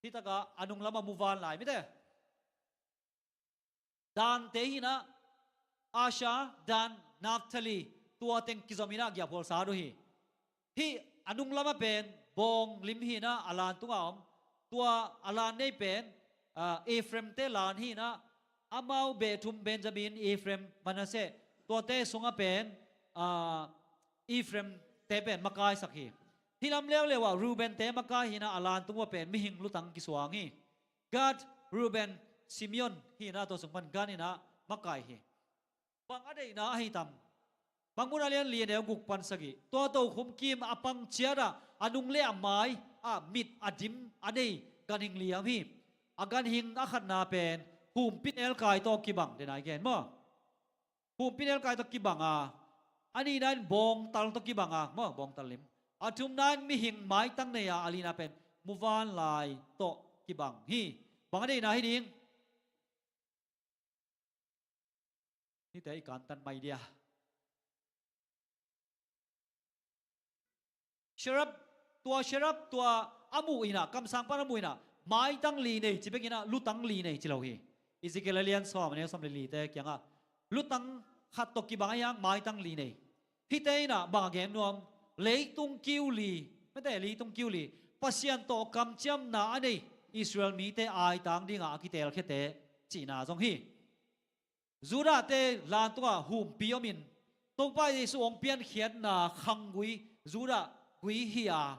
hih takah a nung lamah muvanlai mite. Dan-te hi-in ah, Asher, Dan, Naphtali, tua teng kizom in ah giahphual sa uh hi. Hih a nung lamah pen bawng lim hi-in ah, a lan tungah om. Tua a lan nei pen, ah, Ephraim-te lan hi-in ah, amau beh thum, Benjamin, Ephraim, Manasseh, tuate sungah pen, ah, Ephraim-te pen makaisak hi. Hih lam leuleu ah Reuben-te makai hi-in ah, a lan tung uah pen mihing lutang kisuang hi. Gad, Reuben, Simeon hi-in ah, tua sung pan Gad in ah makai hi. Bang a deihna ahi tam? Mangmuhna lian li, a neu guk pan sagih. Tua tokhom kim a pang ciat ah a nung le a mai ah mit a dim a nei ganhing li om hi. A ganhing a khatna pen humpinelkai tawh kibang, den a i gen maw? Humpinelkai tawh kibang a, a nihna in bawngtal tawh kibang a, maw, bawngtal lim. A thumna in mihing maitang nei a, a lina pen muvanlai tawh kibang hi. Bang a deihna hi ding? Nite i kantan mai dia. Cherub, tua cherub, tua a muh in ah, kamsang pan a muh in ah, maitang li nei, ci bek in ah, lutang li nei ci lo hi. Ezekiel a lian sawm, a neu sawm le lite kiangah lutang khat tawh kibang a hiang, maitang li nei. Hihte in ah bang a gen nuam? Leitung kiu li, mete, leitung kiu li, Pasian tawh kamciamna a nei Israel mite aitang dingah a kitelkhiate cihna zong hi. Judah-te lan tungah humpi omin, Topa Jesu hong piankhiatna khanggui Judah gui hi a,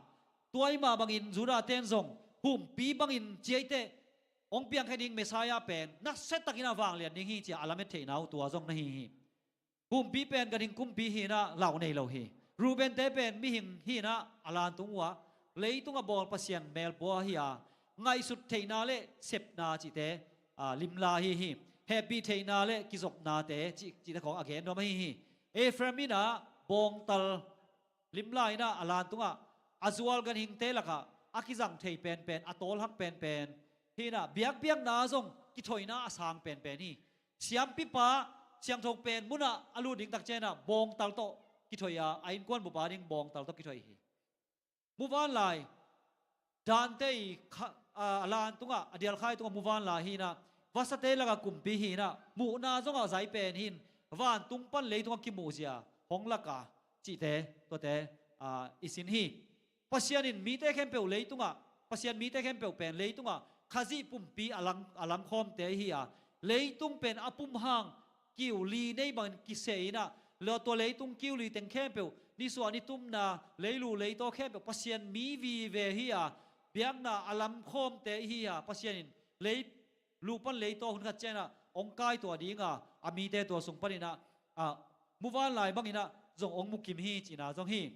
tua ahih mah bangin Judah-te in zong humpi bangin ciaiteh hong piangkhia ding Messiah pen nasia takin a vanglian ding hi ci-a a lamet theihna uh tua zong na hi hi. Humpi pen ganhing kumpi hi-in ah lau nei lo hi. Reuben-te pen mihing hi-in ah a lan tung uh a, leitungah bawl Pasian melpua hi a, ngaihsut theihna le sepna cihte, ah, limla hi hi. Hehpih theihna le kizopnate cih, cihte khawng a gen nuam ahi hi. Ephraim in ah bawngtal limla in ah a lan tungah a zual ganhingte lakah a kizang thei penpen, a tawlhak penpen hi-in ah, biakpiakna zong kithoihna a sang penpen hi. Siampipa siangtho pen munah a lut ding tak ciangin ah bawngtal tawh kithoih a, a innkuan bup a ding bawngtal tawh kithoih hi. Muvanlai, Dan-te i kha-, a, a lan tungah, a dialkhai tungah muvanlai hi-in ah, vasate lakah kumpi hi-in ah, muhna zongah zai pen hi-in, vantung pan leitungah kimuhzia hong lak a cihte, tuate, a, i sin hi. Pasian in mite khempeuh leitungah, Pasian mite khempeuh pen leitungah Khazih pumpi a lam, a lamkhawmte ahi a, leitung pen a pum hang kiu li nei bangin kiseh in ah, lua tua leitung kiu li teng khempeuh, nisuah nitumna, leilu leitaw khempeuh Pasian mi vive hi a, biakna a lamkhawmte ihi a, Pasian in lei, lu pan leitaw hun khat ciangin ah hong kaituah ding a, a mite tua sung panin ah, ah, muvanlai bangin ah zong hong mukim hi cihna zong hi.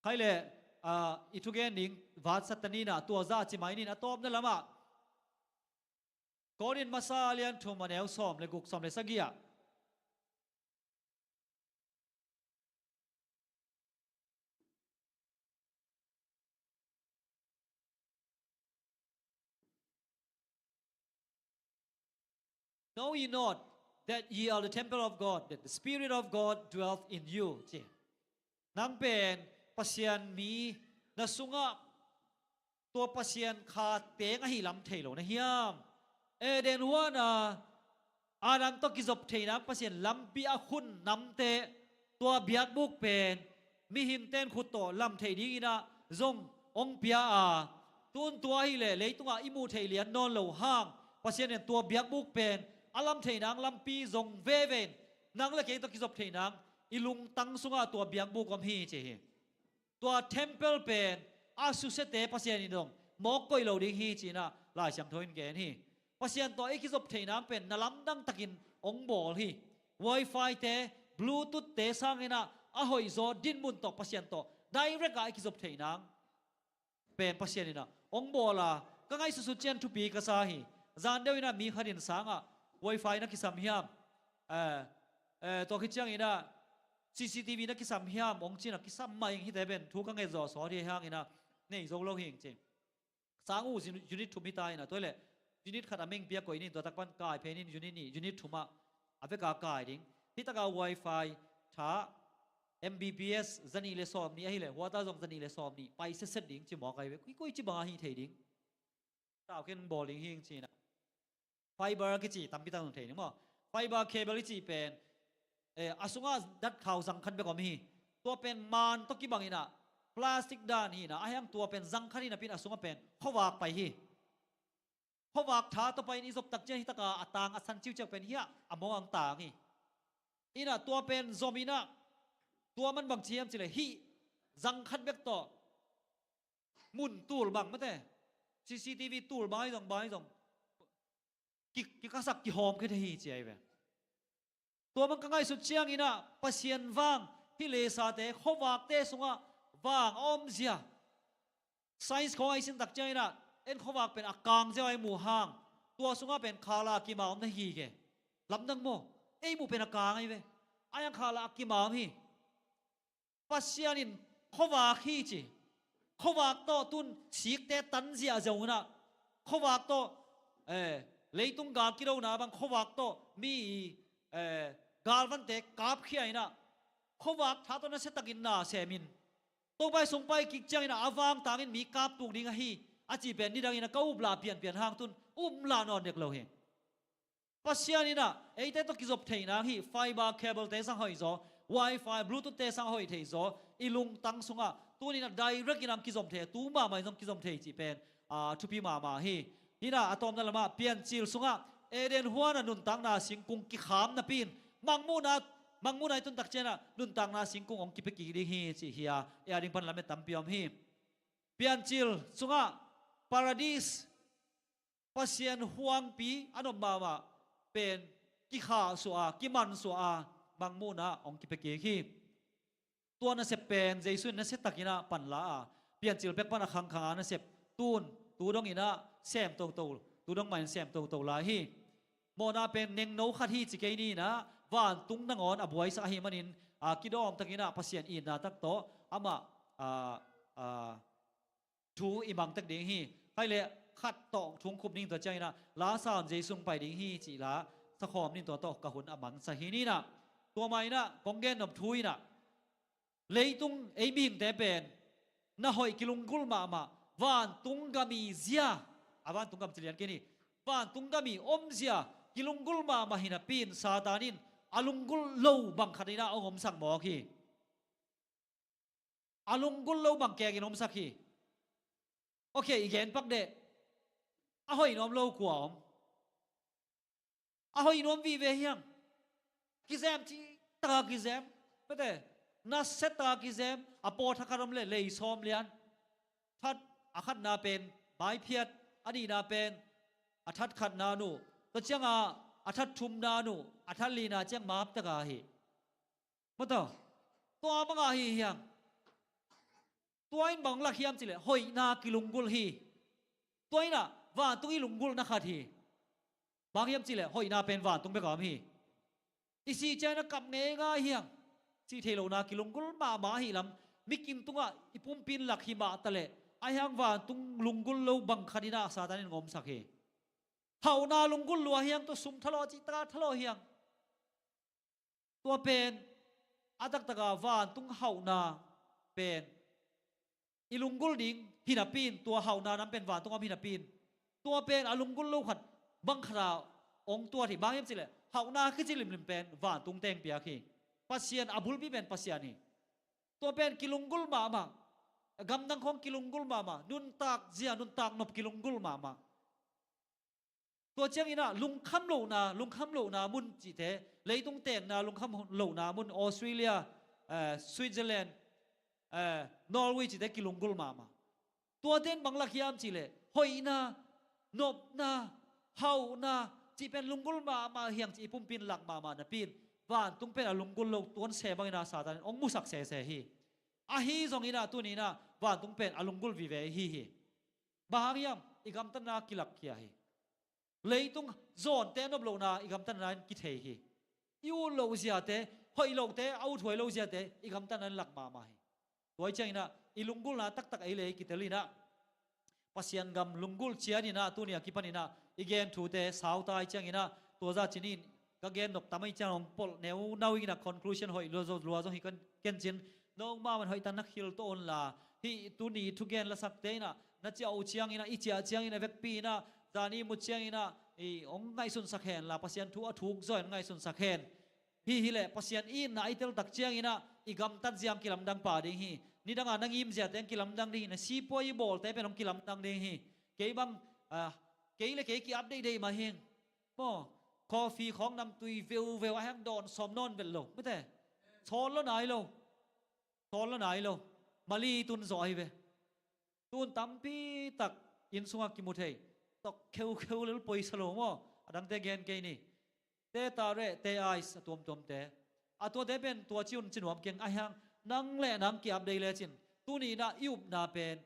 Khai leh, ah, i thugen ding vat Satan in ah tua zah ci mai ning, a tawpna lamah Korin masa a lian thum, a neu sawm le guk, sawm le sagih ah, "Know ye not that ye are the temple of God, that the Spirit of God dwelleth in you?" ci. Nang pen Pasian mi, na sungah tua Pasian kha teng ahi lam thei lo na hiam? Eden huan a Adam tawh kizop theihna Pasian lampi a khut namteh, tua biakbuk pen mihingte in khut tawh lam theih dingin ah zong hong pia a, tu-in tua ahih leh leitungah i muh theih lian nawn loh hang Pasian in tua biakbuk pen a lam theih nang lampi zong veve in nang le kei tawh kizop theih nang i lungtang sungah tua biakbuk om hi ci hi. Tua temple pen a susiate Pasian in dong mawk koih lo ding hi ci-in ah Lai Siangtho in gen hi. Pasian tawh i kizop theih nang pen na lamdang takin hong bawl hi. Wi-Fi te, Bluetooth te sangin ah a hoihzaw dinmun tawh Pasian tawh direct ah i kizop theih nang pen Pasian in ah hong bawl a, ka ngaihsutsut ciang thupi ka sa hi. Zan deuh in ah mi khat in sangah Wi-Fi na kisam hiam? Eh, eh, tua khit ciangin ah C C T V na kisam hiam? Hong ci-in ah kisam mah ing, hihte pen thu ka nget zawh sawt hi hangin ah nei zo lo hi ing ci. Sang uh unit thum hi ta in ah, tua hi leh unit khat a meng pia koih ning, tua tak pan kai phei ning, unit nih, unit thum ah a vek a kai ding. Hih tak a Wi-Fi tha M B P S zanih le sawmnih ahih leh huata zong zanih le sawmnih pai setset ding ci mawk ahi ve. Koi, koi ci bang a hi thei ding? Tau khen bawl ding hi ing ci-in ah. Fiber kici tampi tak zong thei ding maw? Fiber cable i cih pen, eh, a sungah datkhau zang khat bek om hi. Tua pen man tawh kibang in ah plastic dan hi in ah, a hiang tua pen zang khat hi napi-in a sungah pen khuavak pai hi. Khuavak tha tawh pai-in i zop tak ciang hih tak a a tang a san ciuciau pen hiah a mawng ang tang hi. In ah tua pen zom in ah tua man bang ci hiam ci leh hih zang khat bek tawh mun tul bang mate, C C T V tul bang ahi zong, bang ahi zong ki, kikhasak kihawm khia thei hi ci ahi ve. Tua bang ka ngaihsut ciangin ah Pasian vang hih leisate khuavakte sungah vang a omzia, science khawng a i sin tak ciangin ah en khuavak pen a kang ziau a i muh hang tua sungah pen khala a kima om na hi ke. Lamdang maw? Ei muh pen a kang ahi ve. A hiang khala a kima om hi. Pasian in khuavak hi ci. Khuavak tawh tun sikte tan ziahziah un ah khuavak tawh, eh, leitung gal kidona bang khuavak tawh mi, eh, galvante kapkhia in ah khuavak tha tawh nasiatakin na semin Topa i sung pai kik ciangin ah a vangtangin mi kaptuk ding ahi a cih pen nidangin ah ka uplah pianpian hang tun um lah nawn dek lo hi. Pasian in ah eite tawh kizop theih nang hih fiber cable te sang hoihzaw, Wi-Fi, Bluetooth te sang hoih theihzaw i lungtang sungah tuni-in ah direct in ah kizom thei, tu mahmah in zong kizom thei cih pen, ah, thupi mahmah hi. Hi in ah a tawpna lamah Piancil sungah Eden huan ah nuntakna singkung kikham napi-in Mangmuhna, Mangmuhna i tun tak ciangin ah nuntakna singkung hong kipia kik ding hi cih hi a, ei a ding pan lamet tampi om hi. Piancil sungah Paradis Pasian huangpi a nop mahmah pen kikhahsuah a, kimansuah a, Mangmuhna hong kipia kik hi. Tua nasep pen Jesu in nasiatakin ah panla a, Piancil pek pan a khangkhang a nasep tun tu dongin ah sem toto, tu dong mah in sem toto lai hi. Mawhna pen nengno khat hi ci kei ni in ah vantung nangawn a buaisak ahih manin, a, kidawm takin ah Pasian itna tak tawh amah, a, a, thu i mang tek ding hi. Khaile khat tawh thu hong khup ning, tua ciangin ah la sa-in Jesu hong pai ding hi cih la sakhawm ning, tua tawh ka hun a mansak hi ni in ah. Tua mah in ah kong gen nop thu in ah leitung ei mihingte pen na hoih kilunggulh mahmah, vantung gam i zia, a vantung gam ci lian kei ni, vantung gam i omzia kilunggulh mahmah hi napi-in Satan in a lunggulh lo bang khat in ah hong omsak mawk hi. A lunggulh lo bang kekin omsak hi. Ok, i gen pak deh. A hoih nuam lo kua om? A hoih nuam vive hiang. Kizem cih taka kizem. Pete, nasia taka kizem. A pawt a khat om leh lei sawm lian. That a khatna pen maiphiat, a nihna pen a that khatna nuh, tua cianga a that thumna nuh, a that lina ciang map taka hi. Mataw, tua banga hi hiam? Tua in bang lak hiam cih leh hoihna kilunggulh hi. Tua in ah vantung i lunggulhna khat hi. Bang hiam cih leh hoihna pen vantung bek a om hi. I sih ciangin a kap ngeingai hiam cih theih lohna kilunggulh mahmah ahih lam, mikim tungah i pumpi in lak hi mah taleh, a hiang vantung lunggulh lo bang khat in ah Satan in hong omsak hi. Hauhna lunggulh lua hiang, tua sum thalawh, cih taka thalawh hiang. Tua pen a taktaka vantung hauhna pen i lunggulh ding hi napi-in, tua hauhna nam pen vantung om hi napi-in, tua pen a lunggulh lo khat bang khat a hong tuat hi. Bang hiam cih leh hauhna kici limlim pen vantung teng piak hi. Pasian a bulpi pen Pasian hi. Tua pen kilunggulh mahmah, gamdang khawng kilunggulh mahmah, nuntak zia, nuntak nop kilunggulh mahmah. Tua ciangin ah lungkham lohna, lungkham lohna mun cihte, leitung tengna lungkham lohna mun, Australia, eh, Switzerland, eh, Norway cihte kilunggulh mahmah. Tuate in bang lak hiam cihleh, hoihna, nopna, hauhna cih pen lunggulh mahmah hi hang cih i pumpi in lak mahmah napi in, vantung pen a lunggulh lo tuan se bangin ah Satan in hong musak sese hi. Ahi zongin ah tuni in ah vantung pen a lunggulh vive hi hi. Bang hang hiam? I gamtatna kilakkhia hi. Leitung zawnte nop lohna i gamtatna in kithei hi. I ut loh ziate, hoih lohte, a uthuai lo ziate i gamtatna in lak mahmah hi. Tua hi ciangin ah i lunggulhna taktak ei le ei kitel in ah Pasian gam lunggulh ciat in ah tuni a kipan in ah i gen thute sau ta hi ciangin ah tua zah ci-in ka gen nop tam ahih ciangin hong polh neu nau ing in ah conclusion hoih lua zo, lua zo hi ken, ken cin. Nangmah man hoih tak na khil tawh un la, hih tuni thugen lasakte in ah na ciah uh ciangin ah, i ciah ciangin a vekpi in ah, zan i mut ciangin ah i hong ngaihsunsak hen la, Pasian thu a thuk zaw in ngaihsunsak hen. Hih hileh Pasian itna i tel tak ciangin ah i gamtat zia hong kilamdang pah ding hi. Nidang a na ngim ziate hong kilamdang ding hi. Na sipuai i bawlte pen hong kilamdang ding hi. Kei bang, ah, kei le kei ki-update deih mah hi ing. Maw, coffee khawng namtui veuveu a hang dawn sawm nawn vet lo. Mate, sawl lo nai lo. Sawl lo nai lo. Mali tun zawh ahi ve. Tun tampi tak inn sungah kimu thei. Tok kheukheu lel poisa lo maw. A dangte gen kei ni. Teh tarik, teh ais, a tuamtuamte. A tuate pen tua ci un ci nuam keng, ahi hang nang le nang ki-update lecin. Tuni in ah i upna pen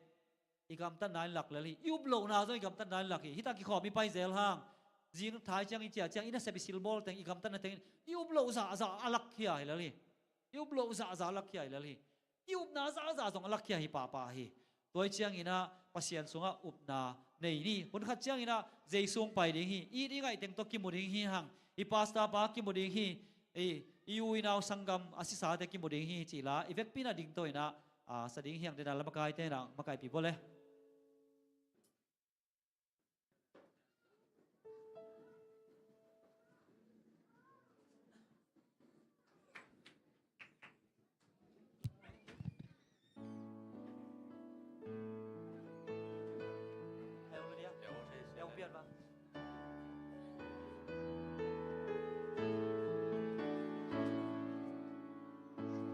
i gamtatna in lak lel hi. I up lohna zong i gamtatna in lak hi. Hih tak kikhawm i pai zel hang, zing thai ciang i ciah ciang i nasep i silbawl teng, i gamtatna teng in i up loh zahzah a lakkhia hi lel hi. I up loh zahzah a lakkhia hi lel hi. I upna zahzah zong a lakkhia hi pahpah hi. Tua hi ciangin ah Pasian sungah upna nei ni. Hun khat ciangin ah Jesu hong pai ding hi. I, i ngaih teng tawh kimu ding hi hang. I pastor pa kimu ding hi. I, i u i nau sanggam a sisate kimu ding hi cih la i vekpi in ah ding to in ah, a, sa ding hi hang. Den a la makaite in ah makaihpih bawle.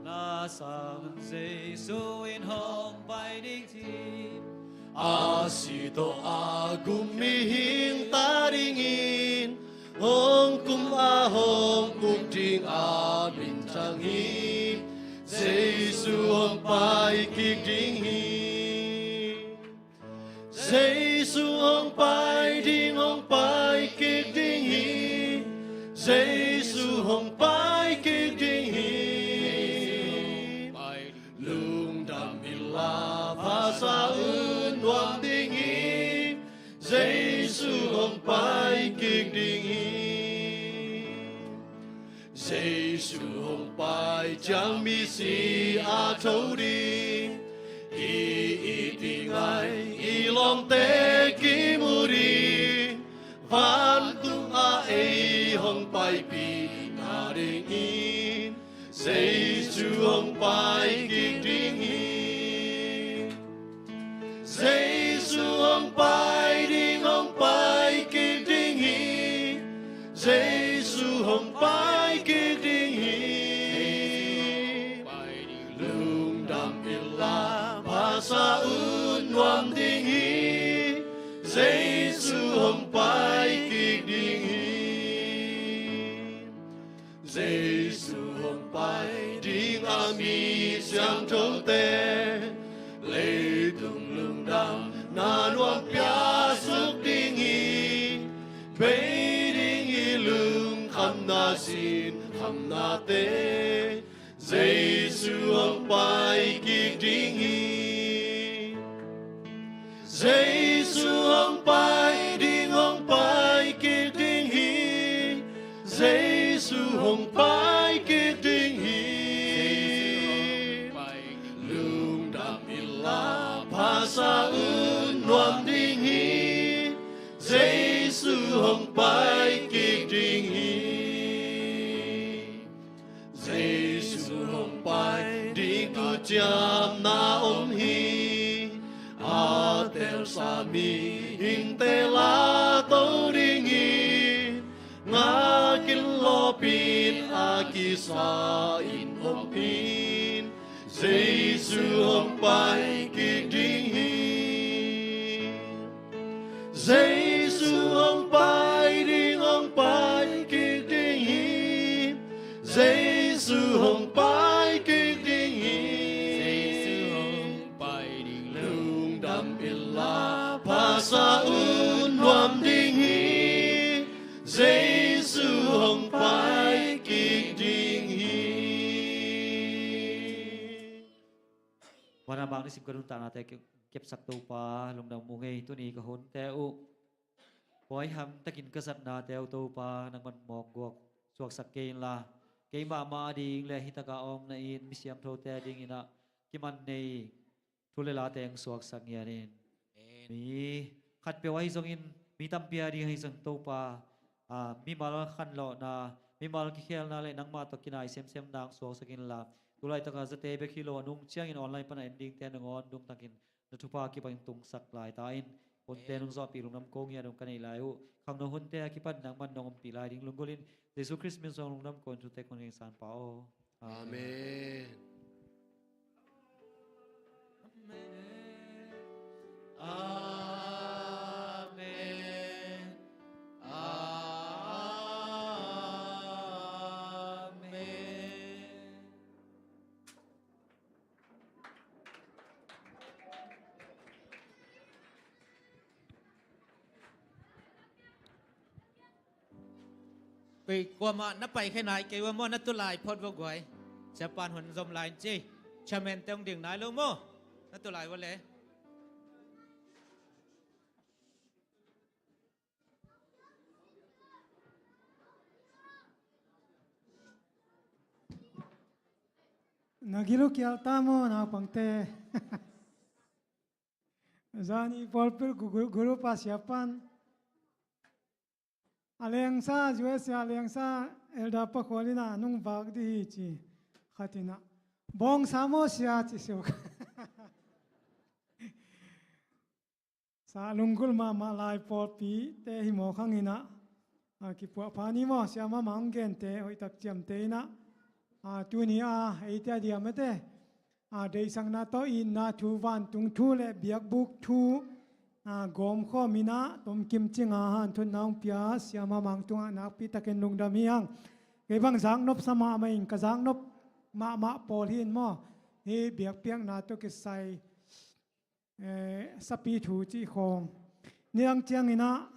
Na sang Jesu in hong pai ding hi. A si tawh a gum mihing ta dingin, hong kum a hong uk ding a minthang hi. Jesu hong pai kik ding hi. Jesu hong pai ding, hong pai kik ding hi. Jesu hong pai kik ding hi. Lungdam inla, pha sa un nuam ding hi. Jesu hong pai kik ding hi. Jesu hong pai ciang misi a tho ding, i it i ngai i lawmte kimu ding, vantung ah ei hong paipih nadingin Jesu hong pai kik ding hi. Jesu hong pai ding, hong pai kik ding hi. Jesu hong pai kik ding hi. Lungdam inla, pha sa un nuam ding hi. Jesu hong pai kik ding hi. Jesu hong pai ding a mi siangthote, leitung lungdamna nuam piasuk ding hi. Bei ding hi lungkhamna, sinkhamnate, Jesu hong pai kik ding hi. Jesu hong pai ding, hong pai kik ding hi. Jesu hong pai kik ding hi. Lungdam inla, pha sa un nuam ding hi. Jesu hong pai kik ding hi. Jesu hong pai ding tu ciamna om hi. A telsa mihingte la to ding hi. Sa in om in, Jesu hong pai kik ding hi. Jesu hong pai ding, hong pai kik ding hi. Jesu hong pai kik ding hi. Jesu hong pai ding, lungdam inla, pha sa un nuam ding hi. Jesu hong pai kik ding hi. Vanah bang nisim ka nuntaknate kep, kepsak Topa, lungdam uh ngei. Tuni ka hunte uh, huaiham takin ka zatnate uh Topa, nangman mawk guak suaksak kei inla, keimah mah ading le hi taka om na in mi siangthote adingin ah kiman nei thu le late hong suaksak ngiat in. Amen. Mi khatpeuh ahi zongin, mi tampi ading ahi zong Topa, ah, mimal khanlawhna, mimal kikhelna le nangmah tawh kinai semsemna hong suaksak inla, tu laitaka zate bek hi lo, a nung ciangin online pana en dingte nangawn dungtakin na thupha kibangin tungsak lai ta in. Hunte nung zawhpih lungdam ko ngiat dong ka neih lai uh. Khangno hunte a kipan nangman nong ompih lai ding lunggulhin, Jesu Khrist min suang lungdam ko in thute kong ngen Sanpa aw. Amen. Amen. Amen. Kei kuamah na pai khe nai kei ua maw, na tulai phot vua guai. Siapan hun zom lai in ci. Chairman te hong ding nai lo maw? Na tulai vua le. Na gil uh kial ta maw, naupangte? Zani pawlpil gu-, gu-, group a siapan a lengsa, U S A a lengsa, Elder Pakhual in ah nung vak dih hi ci. Khat in ah, bawngsa maw sia ci siu. Sa lunggulh mahmah lai pawlpite hi mawk hangin ah, a, kipuah pha ni maw, siamah mah hong gente hoihtak ciamte in ah, a, tuni a eite a diamete, a, deihsakna tawh itna thu, vantung thu le biakbuk thu, a, gawmkhawm in ah, tomkim cinga hanthotna hong pia siamah mah tungah nakpi takin lungdam hi hang. Kei bang zaknop sa mahmah ing, ka zaknop mahmah pawl hi in maw, hih biakpiakna tawh kisai, eh, sapi thu cih khawng. Nidang ciangin ah,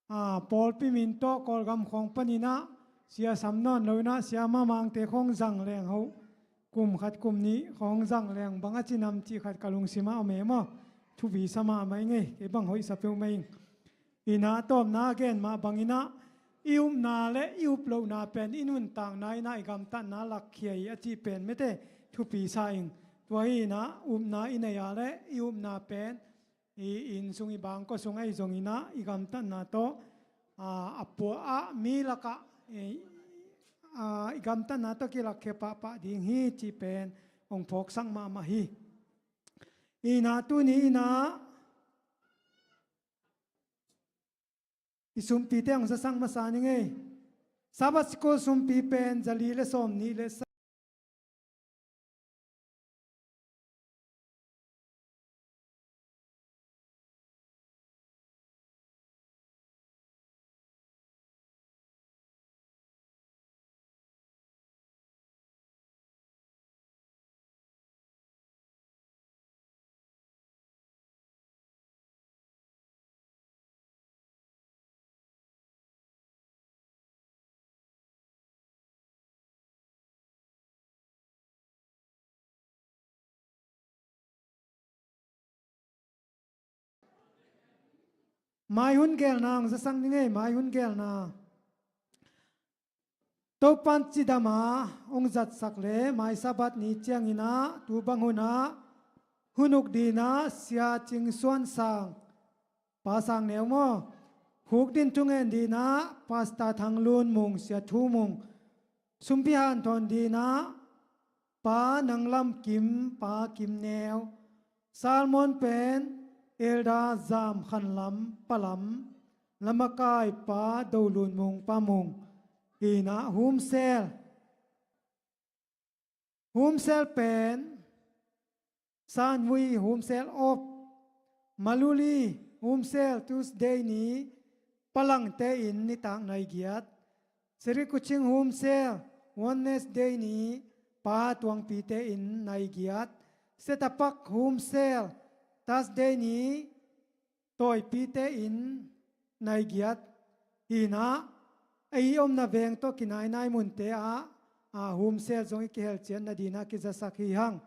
a, pawlpi min tawh Kawlgam khawng panin ah, sia sam nawn lo in ah, siamah mangte khawng zang leng hoh, kum khat kum nih khawng zang leng bang a ci nam cih khat ka lungsim ah om e maw. Thupi sa mahmah ing ei, kei bang hoih sa peuhmah ing. In ah tawpna a gen mah bangin ah, i upna le i up lohna pen i nuntakna in ah i gamtatna lakkhia hi a cih pen mete thupi sa ing. Tua hi in ah upna i nei a le i upna pen i inn sung, i bangkua sung ahi zongin ah i gamtatna tawh, a, a pua a mi lakah, e, a, i gamtatna tawh kilakkhia pahpah ding hi cih pen hong phawksak mahmah hi. In ah tuni in ah i sumpite hong zasak masa ning ei. Sabbath School sumpi pen zali le sawm nih le sa Mai hun gelna hong zasak ning ei, mai hun gelna. Topan cidam a hong zatsak le mai Sabbath ni ciangin ah tu bang hun ah hun uk ding ah Sia Cing Suan Sang, Pa Sang Neu maw, huk din thungen ding ah Pastor Thang Lun Mung, Sia Thu Mung, sumpi hanthawn ding ah Pa Nang Lam Kim, Pa Kim Neu, sermon pen Elder Zam Khan Lam, Pa Lam, lamakai Pa Do Lun Mung, Pa Mung, in ah home cell, Home cell pen Sanwui home cell off, Maluli home cell Tuesday ni palangte in nitak nai giat, Sri Kuching home cell Wednesday ni pa tuangpite in nai giat, Setapak home cell Thursday ni tawipite in nai giat hinah, ei omna veng tawh kinainai munte ah a home cell zong i kihel ciat nadinah kizasak hi hang.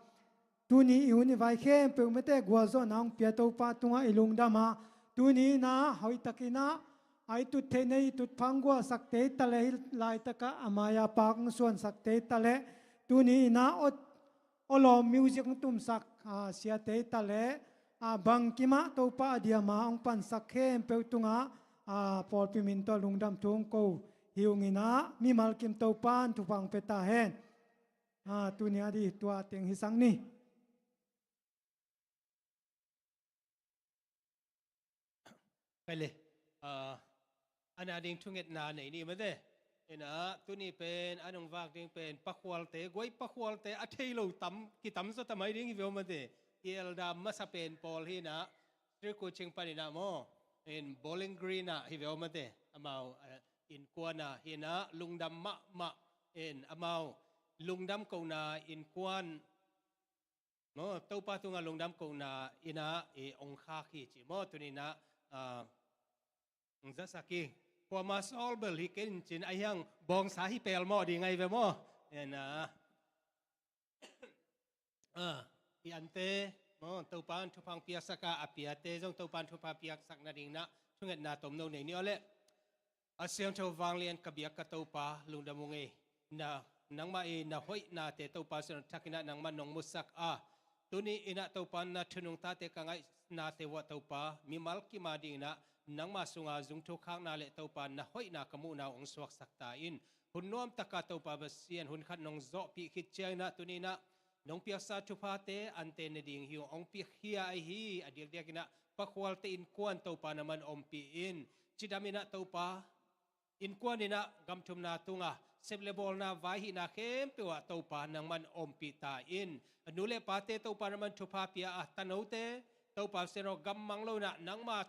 Tuni i hun i vai khempeuh mate gualzawhna hong pia Topa tungah i lungdam ah, tuni inah hoihtakinah a i tut theih nei i tut phang gualsakte i taleh, hih laitakah a mai-a pak hong suansakte i taleh, tuni inah awlawm music hong tumsak siate i taleh, bangkimah Topa a diama hong pansak khempeuh tungah pawlpi min tawh lungdam thu hong ko hi ung inah, mimal kim Topa in thupha hong pia ta hen. Tuni a di tua teng hisak ni. Kei le, a na ding thungetna nei ni mate. Inah tuni pen a nungvak ding pen pakhualte, guai pakhualte a thei lo tam kitamzaw tamai ding hi veu mate. I elda masa pen pawl hinah Sri Kuching paninah maw, in Bowling Green ah hi veu mate. Amau innkuan ah hinah lungdam mahmah in, amau lungdam kohna innkuan maw, Topa tungah lungdam kohna inah i ong khak hi ci maw, tuninah hong zasak hi. Kuama sawlbel hi ken cin a hiang bawngsa hi pel mawh ding ahi ve maw? Inah i ante maw, Topa in thupha hong piaksak a, a piate zong Topa in thupha piaksak nadingnah thungetna tomno nei ni aw leh. A siangtho vanglian ka biak ka Topa, lungdam ung ei. Nangmah i na hoihnate Topa sin a thakinah nangmah nong musak a, tuni inah Topa na thunungtate ka ngaihnate uah Topa mimal kima dinginah nangmah sunga zungthu khakna le Topa na hoihna ka muhna uh hong suaksak ta in. Hun nuamtaka Topa Pasian hun khat nong zawhpih khit cianginah tuninah nong piaksa thuphate ante ne ding hi uh hong piakhia ahi hi. A diakdiakinah pakhualte innkuan Topa nangman ompih in. Cidaminah Topa innkuan inah gamthumna tunga sep le bawlna vai hihna khempeuh ah Topa nangman ompih ta in. A nu le pate Topa nangman thupha pia a, tanote Topa sianawh gammang lo inah nangma